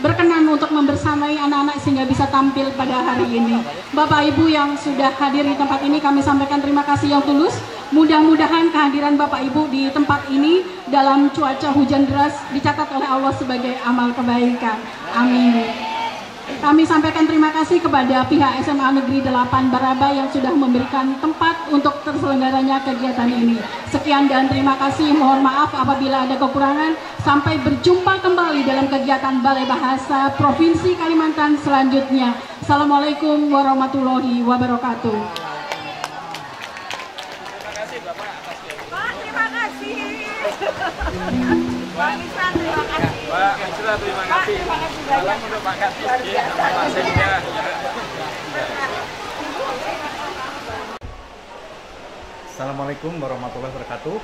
berkenan untuk membersamai anak-anak sehingga bisa tampil pada hari ini. Bapak Ibu yang sudah hadir di tempat ini, kami sampaikan terima kasih yang tulus. Mudah-mudahan kehadiran Bapak Ibu di tempat ini dalam cuaca hujan deras dicatat oleh Allah sebagai amal kebaikan. Amin. Kami sampaikan terima kasih kepada pihak S M A Negeri delapan Barabai yang sudah memberikan tempat untuk terselenggaranya kegiatan ini. Sekian dan terima kasih. Mohon maaf apabila ada kekurangan. Sampai berjumpa kembali dalam kegiatan Balai Bahasa Provinsi Kalimantan selanjutnya. Assalamualaikum warahmatullahi wabarakatuh. Wah, terima kasih. Pak Misran, terima kasih. Pak Misran, terima kasih. Pak, terima kasih banyak. Salam untuk Pak Kadis, ya, sama Pak Sekda. Assalamualaikum warahmatullahi wabarakatuh.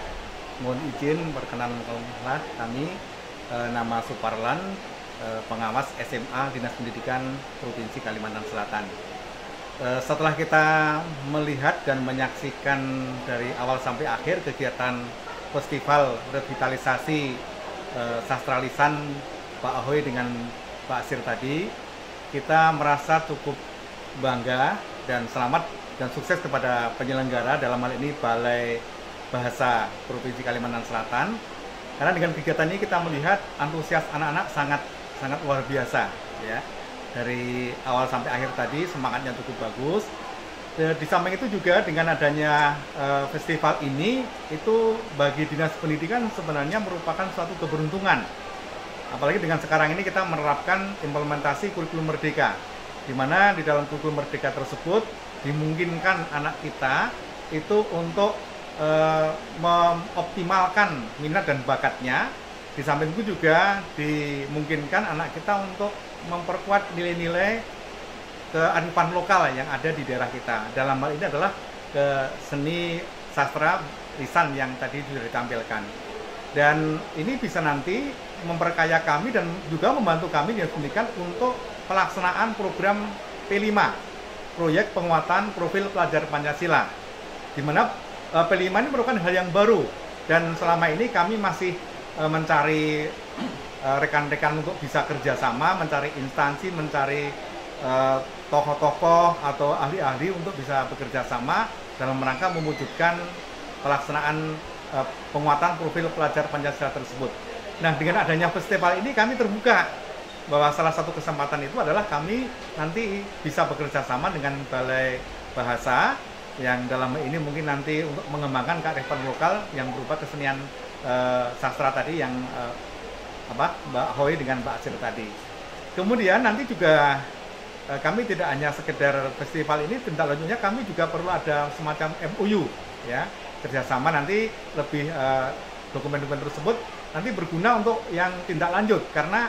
Mohon izin perkenalan lah kami, eh, nama Suparlan, eh, pengawas S M A Dinas Pendidikan Provinsi Kalimantan Selatan. Eh, setelah kita melihat dan menyaksikan dari awal sampai akhir kegiatan festival revitalisasi, eh, sastra lisan Pak Ahoy dengan Pak Asir tadi, kita merasa cukup bangga dan selamat dan sukses kepada penyelenggara, dalam hal ini Balai Bahasa Provinsi Kalimantan Selatan. Karena dengan kegiatan ini kita melihat antusias anak-anak sangat sangat luar biasa, ya. Dari awal sampai akhir tadi semangatnya cukup bagus. Eh, di samping itu juga dengan adanya eh, festival ini, itu bagi Dinas Pendidikan sebenarnya merupakan suatu keberuntungan. Apalagi dengan sekarang ini kita menerapkan implementasi kurikulum merdeka, di mana di dalam kurikulum merdeka tersebut dimungkinkan anak kita itu untuk eh, mengoptimalkan minat dan bakatnya. Di samping itu juga dimungkinkan anak kita untuk memperkuat nilai-nilai kearifan lokal yang ada di daerah kita. Dalam hal ini adalah ke seni, sastra, lisan yang tadi sudah ditampilkan. Dan ini bisa nanti memperkaya kami dan juga membantu kami Dinas Pendidikan untuk pelaksanaan program P lima, proyek penguatan profil pelajar Pancasila, di mana eh, P lima ini merupakan hal yang baru, dan selama ini kami masih eh, mencari eh, rekan-rekan untuk bisa kerjasama, mencari instansi, mencari eh, tokoh-tokoh atau ahli-ahli untuk bisa bekerja sama dalam rangka mewujudkan pelaksanaan eh, penguatan profil pelajar Pancasila tersebut. Nah, dengan adanya festival ini kami terbuka bahwa salah satu kesempatan itu adalah kami nanti bisa bekerja sama dengan Balai Bahasa yang dalam hal ini mungkin nanti untuk mengembangkan kearifan lokal yang berupa kesenian eh, sastra tadi yang eh, apa Mbak Hoi dengan Mbak Acil tadi. Kemudian nanti juga eh, kami tidak hanya sekedar festival ini, tindak lanjutnya kami juga perlu ada semacam M O U, ya, kerjasama nanti lebih eh, dokumen-dokumen tersebut nanti berguna untuk yang tindak lanjut, karena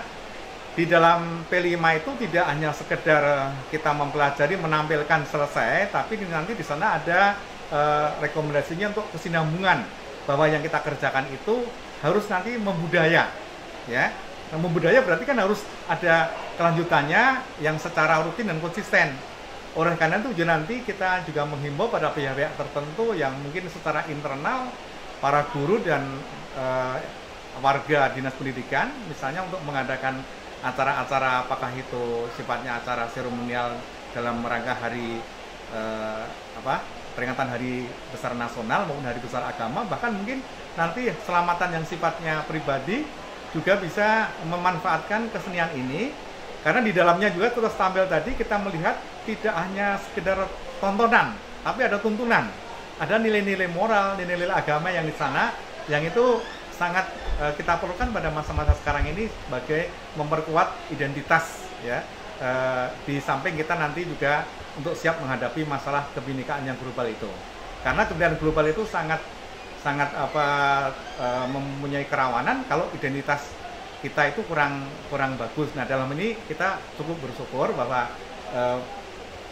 di dalam P lima itu tidak hanya sekedar kita mempelajari, menampilkan, selesai, tapi nanti di sana ada eh, rekomendasinya untuk kesinambungan, bahwa yang kita kerjakan itu harus nanti membudaya, ya. Nah, membudaya berarti kan harus ada kelanjutannya yang secara rutin dan konsisten. Oleh karena itu juga nanti kita juga menghimbau pada pihak-pihak tertentu yang mungkin secara internal para guru dan eh, warga Dinas Pendidikan, misalnya untuk mengadakan acara-acara, apakah itu sifatnya acara seremonial dalam rangka hari eh, apa peringatan hari besar nasional maupun hari besar agama, bahkan mungkin nanti selamatan yang sifatnya pribadi juga bisa memanfaatkan kesenian ini, karena di dalamnya juga terus tampil tadi kita melihat tidak hanya sekedar tontonan, tapi ada tuntunan, ada nilai-nilai moral, nilai-nilai agama yang di sana, yang itu sangat eh, kita perlukan pada masa-masa sekarang ini sebagai memperkuat identitas, ya. Eh, di samping kita nanti juga untuk siap menghadapi masalah kebinekaan yang global itu, karena kebinekaan global itu sangat sangat apa eh, mempunyai kerawanan kalau identitas kita itu kurang kurang bagus. Nah, dalam ini kita cukup bersyukur bahwa eh,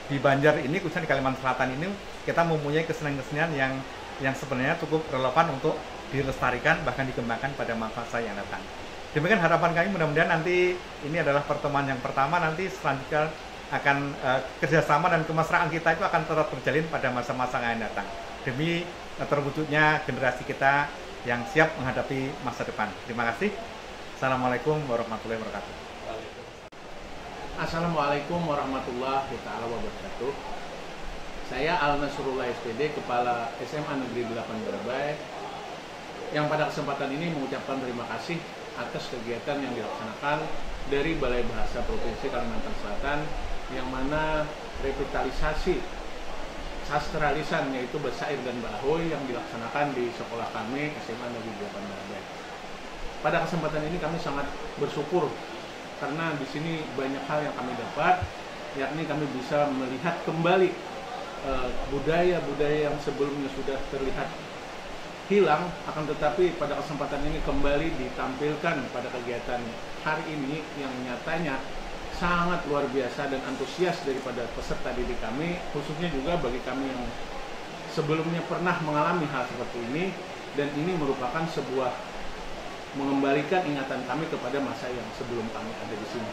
di Banjar ini, khususnya di Kalimantan Selatan ini, kita mempunyai kesenian-kesenian yang yang sebenarnya cukup relevan untuk dilestarikan, bahkan dikembangkan pada masa yang datang. Demikian harapan kami, mudah-mudahan nanti ini adalah pertemuan yang pertama, nanti selanjutnya akan eh, kerjasama dan kemesraan kita itu akan tetap terjalin pada masa-masa yang akan datang, demi eh, terwujudnya generasi kita yang siap menghadapi masa depan. Terima kasih. Assalamualaikum warahmatullahi wabarakatuh. Assalamualaikum warahmatullahi taala wabarakatuh. Saya Al Nasrullah S P D, Kepala S M A Negeri delapan Barabai, yang pada kesempatan ini mengucapkan terima kasih atas kegiatan yang dilaksanakan dari Balai Bahasa Provinsi Kalimantan Selatan, yang mana revitalisasi sastra lisan, yaitu bersair dan bahoi, yang dilaksanakan di sekolah kami, S M A Negeri delapan Barabai. Pada kesempatan ini kami sangat bersyukur karena di sini banyak hal yang kami dapat, yakni kami bisa melihat kembali eh, budaya-budaya yang sebelumnya sudah terlihat hilang, akan tetapi pada kesempatan ini kembali ditampilkan pada kegiatan hari ini, yang nyatanya sangat luar biasa dan antusias daripada peserta didik kami, khususnya juga bagi kami yang sebelumnya pernah mengalami hal seperti ini, dan ini merupakan sebuah mengembalikan ingatan kami kepada masa yang sebelum kami ada di sini.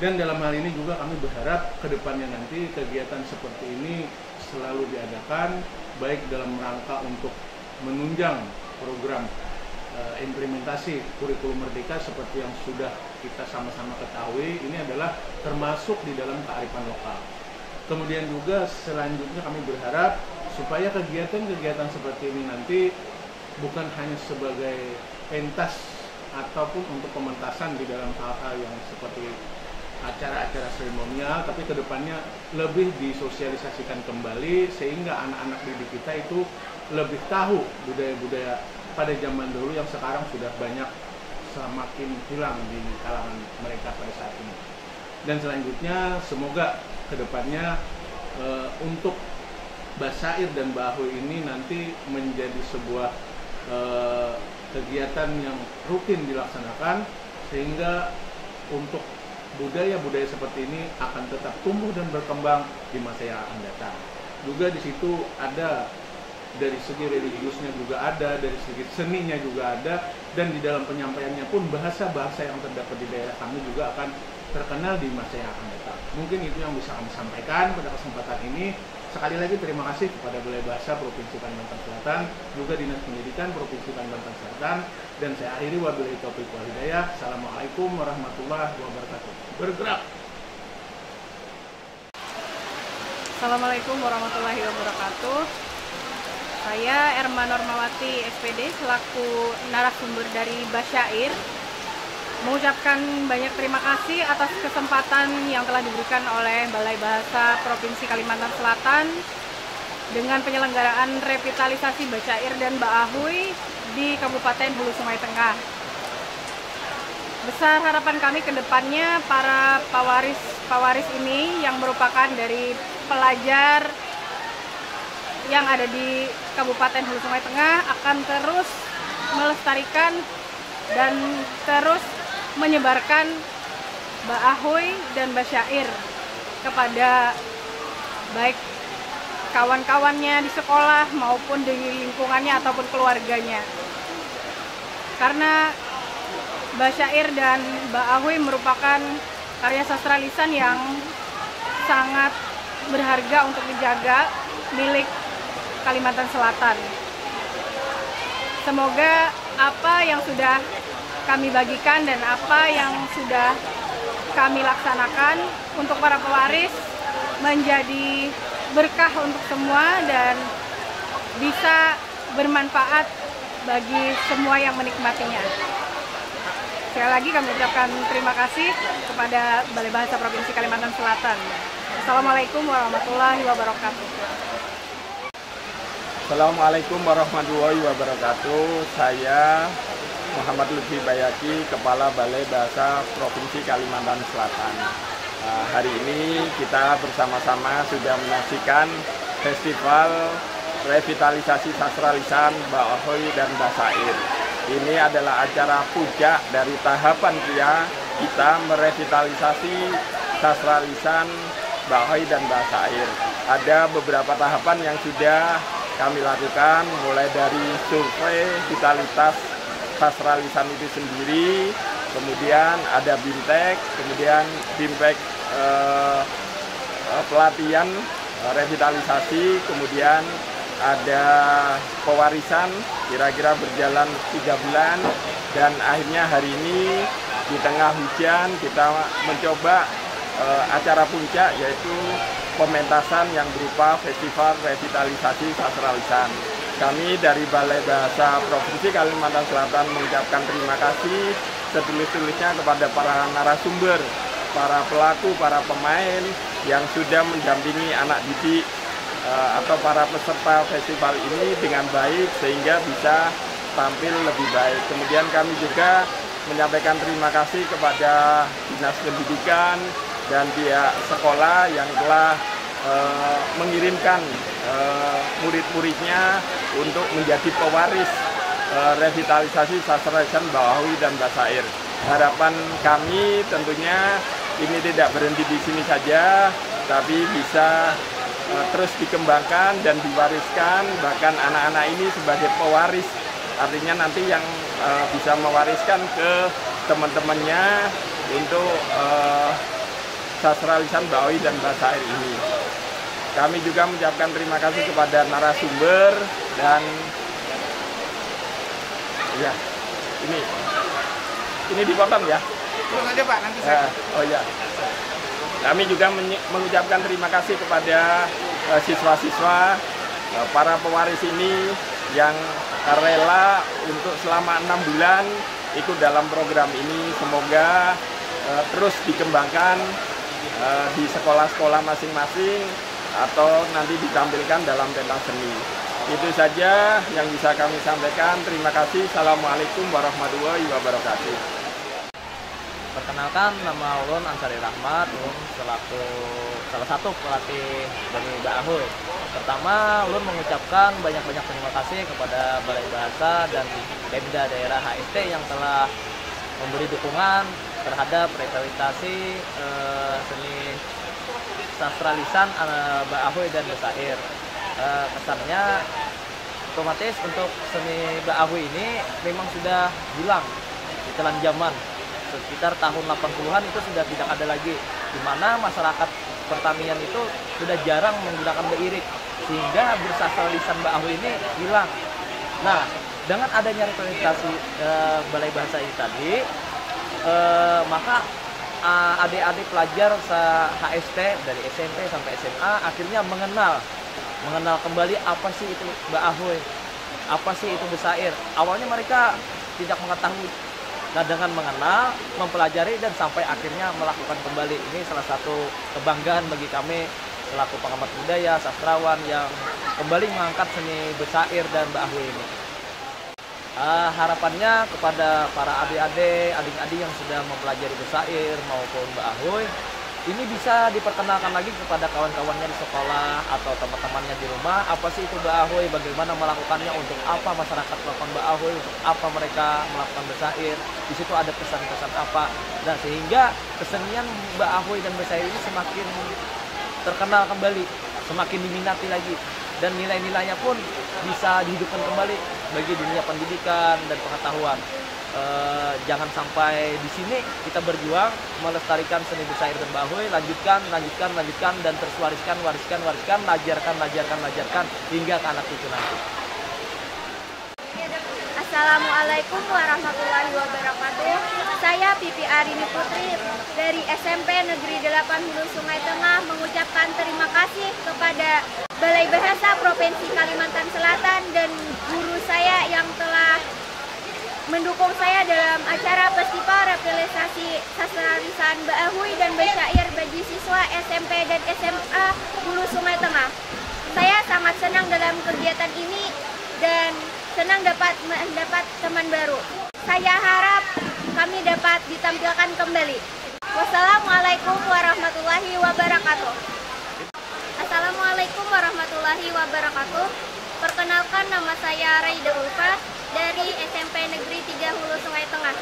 Dan dalam hal ini juga kami berharap ke depannya nanti kegiatan seperti ini selalu diadakan, baik dalam rangka untuk menunjang program eh, implementasi kurikulum merdeka seperti yang sudah kita sama-sama ketahui, ini adalah termasuk di dalam kearifan lokal. Kemudian juga selanjutnya kami berharap supaya kegiatan-kegiatan seperti ini nanti bukan hanya sebagai pentas ataupun untuk pementasan di dalam hal-hal yang seperti acara-acara seremonial, tapi kedepannya lebih disosialisasikan kembali sehingga anak-anak didik kita itu lebih tahu budaya-budaya pada zaman dulu yang sekarang sudah banyak semakin hilang di kalangan mereka pada saat ini. Dan selanjutnya semoga kedepannya eh, untuk basyair dan ba'ahui ini nanti menjadi sebuah eh, kegiatan yang rutin dilaksanakan sehingga untuk budaya-budaya seperti ini akan tetap tumbuh dan berkembang di masa yang akan datang. Juga di situ ada dari segi religiusnya juga ada, dari segi seninya juga ada, dan di dalam penyampaiannya pun bahasa-bahasa yang terdapat di daerah kami juga akan terkenal di masa yang akan datang. Mungkin itu yang bisa kami sampaikan pada kesempatan ini. Sekali lagi terima kasih kepada Balai Bahasa Provinsi Kalimantan Selatan, juga Dinas Pendidikan Provinsi Kalimantan Selatan, dan saya akhiri wabillahi taufiq wal hidayah. Assalamualaikum warahmatullahi wabarakatuh. Bergerak. Assalamualaikum warahmatullahi wabarakatuh. Saya Erma Normawati S P D selaku narasumber dari Basyair mengucapkan banyak terima kasih atas kesempatan yang telah diberikan oleh Balai Bahasa Provinsi Kalimantan Selatan dengan penyelenggaraan revitalisasi Basyair dan Ba'ahui di Kabupaten Hulu Sungai Tengah. Besar harapan kami ke depannya para pewaris-pewaris ini yang merupakan dari pelajar yang ada di Kabupaten Hulu Sungai Tengah akan terus melestarikan dan terus menyebarkan ba'ahui dan basyair kepada baik kawan-kawannya di sekolah maupun di lingkungannya ataupun keluarganya. Karena basyair dan ba'ahui merupakan karya sastra lisan yang sangat berharga untuk dijaga milik Kalimantan Selatan. Semoga apa yang sudah kami bagikan dan apa yang sudah kami laksanakan untuk para pewaris menjadi berkah untuk semua dan bisa bermanfaat bagi semua yang menikmatinya. Sekali lagi kami ucapkan terima kasih kepada Balai Bahasa Provinsi Kalimantan Selatan. Assalamualaikum warahmatullahi wabarakatuh. Assalamualaikum warahmatullahi wabarakatuh. Saya Muhammad Lutfi Bayaki, Kepala Balai Bahasa Provinsi Kalimantan Selatan. Nah, hari ini kita bersama-sama sudah menyaksikan Festival Revitalisasi Sastra Lisan Ba'ahui dan Basair. Ini adalah acara puncak dari tahapan kia kita merevitalisasi sastra lisan Ba'ahui dan Basair. Ada beberapa tahapan yang sudah kami lakukan, mulai dari survei vitalitas sastra lisan itu sendiri, kemudian ada bimtek, kemudian bimtek eh, eh, pelatihan eh, revitalisasi, kemudian ada pewarisan kira-kira berjalan tiga bulan, dan akhirnya hari ini di tengah hujan kita mencoba eh, acara puncak, yaitu pementasan yang berupa festival revitalisasi sastra lisan. Kami dari Balai Bahasa Provinsi Kalimantan Selatan mengucapkan terima kasih setulus-tulusnya kepada para narasumber, para pelaku, para pemain yang sudah mendampingi anak didik eh, atau para peserta festival ini dengan baik sehingga bisa tampil lebih baik. Kemudian kami juga menyampaikan terima kasih kepada Dinas Pendidikan dan pihak sekolah yang telah eh, mengirimkan eh, murid-muridnya untuk menjadi pewaris eh, revitalisasi sastra lisan Ba'ahui dan Basair. Harapan kami tentunya ini tidak berhenti di sini saja, tapi bisa eh, terus dikembangkan dan diwariskan, bahkan anak-anak ini sebagai pewaris, artinya nanti yang eh, bisa mewariskan ke teman-temannya untuk eh, sastra lisan Ba'ahui dan Basair ini. Kami juga mengucapkan terima kasih kepada narasumber dan ya, ini ini dipotong ya. Terus aja Pak, nanti saya. Eh, oh ya. Kami juga menye- mengucapkan terima kasih kepada eh, siswa-siswa, eh, para pewaris ini yang rela untuk selama enam bulan ikut dalam program ini. Semoga eh, terus dikembangkan, eh, di sekolah-sekolah masing-masing atau nanti ditampilkan dalam pentas seni. Itu saja yang bisa kami sampaikan. Terima kasih. Assalamualaikum warahmatullahi wabarakatuh. Perkenalkan, nama ulun Ansari Rahmat, ulun selaku salah satu pelatih dari Baahui. Pertama, ulun mengucapkan banyak-banyak terima kasih kepada Balai Bahasa dan Pemda Daerah H S T yang telah memberi dukungan terhadap rehabilitasi eh, seni sastra lisan eh, Baahui dan Basair. Eh, kesannya otomatis untuk seni Baahui ini memang sudah hilang ditelan zaman. Sekitar tahun delapan puluhan itu sudah tidak ada lagi, di mana masyarakat pertanian itu sudah jarang menggunakan bairik, sehingga bersastra lisan Baahui ini hilang. Nah, dengan adanya rehabilitasi eh, Balai Bahasa ini tadi, eh, maka ah, adik-adik pelajar sa H S T dari S M P sampai S M A akhirnya mengenal mengenal kembali apa sih itu Baahui, apa sih itu Basair. Awalnya mereka tidak mengetahui. Nah, dengan mengenal, mempelajari, dan sampai akhirnya melakukan kembali, ini salah satu kebanggaan bagi kami selaku pengamat budaya, sastrawan yang kembali mengangkat seni Basair dan Baahui ini. Ah, harapannya kepada para adik-adik, adik-adik yang sudah mempelajari Basair maupun Baahui, ini bisa diperkenalkan lagi kepada kawan-kawannya di sekolah atau teman-temannya di rumah, apa sih itu Baahui, bagaimana melakukannya, untuk apa masyarakat melakukan Baahui, untuk apa mereka melakukan Basair, di situ ada pesan-pesan apa. Nah, sehingga kesenian Baahui dan Basair ini semakin terkenal kembali, semakin diminati lagi, dan nilai-nilainya pun bisa dihidupkan kembali bagi dunia pendidikan dan pengetahuan. Eh, jangan sampai di sini kita berjuang melestarikan seni Basair dan Baahui, lanjutkan, lanjutkan, lanjutkan, dan terus wariskan, wariskan, wariskan, lajarkan, lajarkan, lajarkan hingga ke anak cucu nanti. Assalamualaikum warahmatullahi wabarakatuh. Saya Pipi Arini Putri dari S M P Negeri delapan Hulu Sungai Tengah mengucapkan terima kasih kepada Balai Bahasa Provinsi Kalimantan Selatan dan guru saya yang telah mendukung saya dalam acara Festival Revitalisasi Sastra Lisan Baahui dan Basyair bagi siswa S M P dan S M A Hulu Sungai Tengah. Saya sangat senang dalam kegiatan ini dan senang dapat mendapat teman baru. Saya harap kami dapat ditampilkan kembali. Wassalamualaikum warahmatullahi wabarakatuh. Assalamualaikum warahmatullahi wabarakatuh. Perkenalkan, nama saya Raida Ulfa dari S M P Negeri tiga Hulu Sungai Tengah.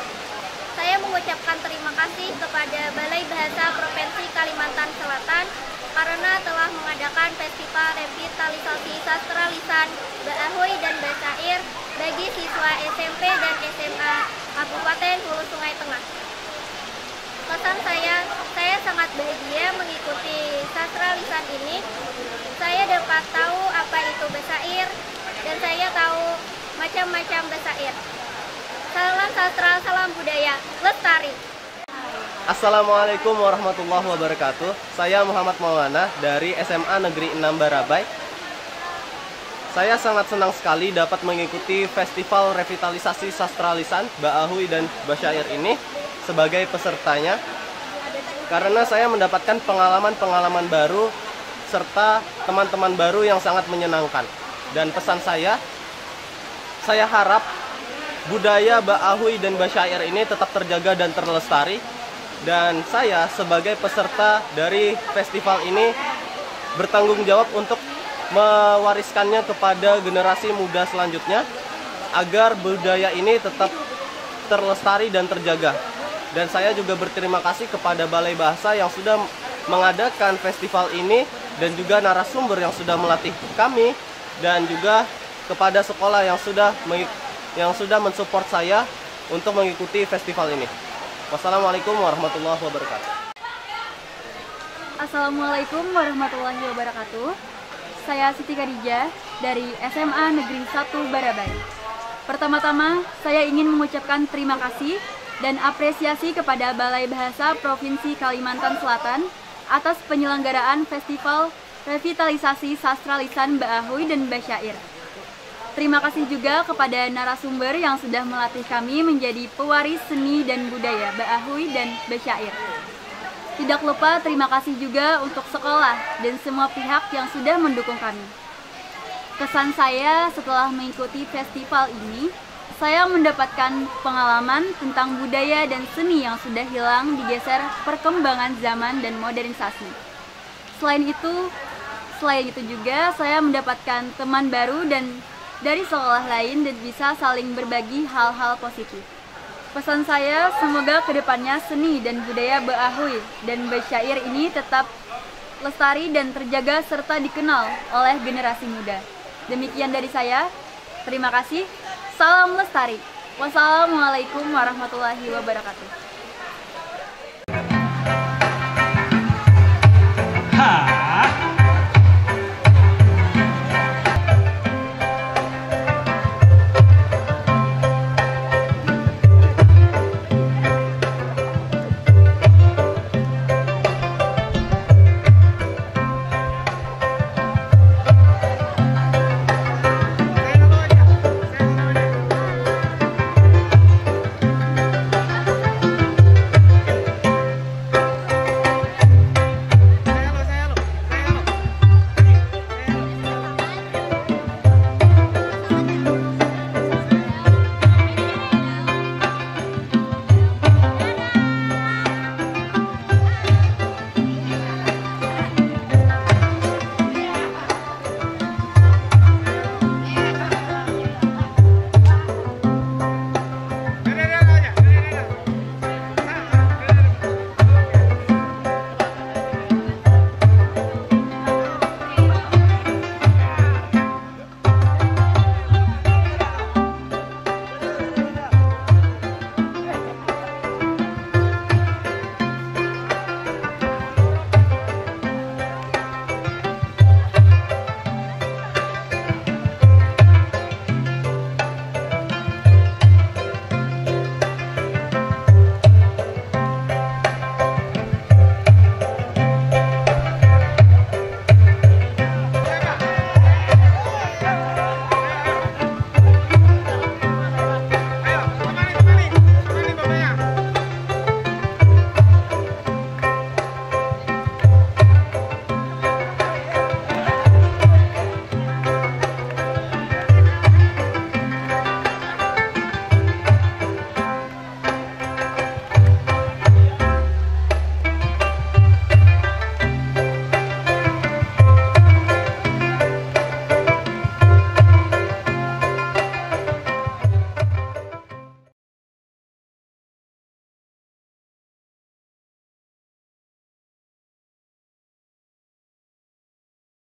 Saya mengucapkan terima kasih kepada Balai Bahasa Provinsi Kalimantan Selatan karena telah mengadakan Festival Revitalisasi Sastra Lisan Baahui dan Basair bagi siswa S M P dan S M A Kabupaten Hulu Sungai Tengah. Pesan saya, saya sangat bahagia mengikuti sastra lisan ini. Saya dapat tahu apa itu basair dan saya tahu macam-macam basair. Salam sastra, salam budaya, lestari. Assalamualaikum warahmatullahi wabarakatuh. Saya Muhammad Maulana dari S M A Negeri enam Barabai. Saya sangat senang sekali dapat mengikuti Festival Revitalisasi Sastra Lisan Baahui dan Basyair ini sebagai pesertanya karena saya mendapatkan pengalaman-pengalaman baru serta teman-teman baru yang sangat menyenangkan. Dan pesan saya, saya harap budaya Baahui dan Basyair ini tetap terjaga dan terlestari. Dan saya sebagai peserta dari festival ini bertanggung jawab untuk mewariskannya kepada generasi muda selanjutnya agar budaya ini tetap terlestari dan terjaga. Dan saya juga berterima kasih kepada Balai Bahasa yang sudah mengadakan festival ini dan juga narasumber yang sudah melatih kami dan juga kepada sekolah yang sudah yang sudah mensupport saya untuk mengikuti festival ini. Wassalamualaikum warahmatullahi wabarakatuh. Assalamualaikum warahmatullahi wabarakatuh. Saya Siti Khadijah dari S M A Negeri satu Barabai. Pertama-tama, saya ingin mengucapkan terima kasih dan apresiasi kepada Balai Bahasa Provinsi Kalimantan Selatan atas penyelenggaraan Festival Revitalisasi Sastra Lisan Baahui dan Basyair. Terima kasih juga kepada narasumber yang sudah melatih kami menjadi pewaris seni dan budaya, baahui dan basyair. Tidak lupa terima kasih juga untuk sekolah dan semua pihak yang sudah mendukung kami. Kesan saya setelah mengikuti festival ini, saya mendapatkan pengalaman tentang budaya dan seni yang sudah hilang digeser perkembangan zaman dan modernisasi. Selain itu, selain itu juga saya mendapatkan teman baru dan dari sekolah lain dan bisa saling berbagi hal-hal positif. Pesan saya, semoga kedepannya seni dan budaya baahui dan basyair ini tetap lestari dan terjaga serta dikenal oleh generasi muda. Demikian dari saya. Terima kasih. Salam lestari. Wassalamualaikum warahmatullahi wabarakatuh.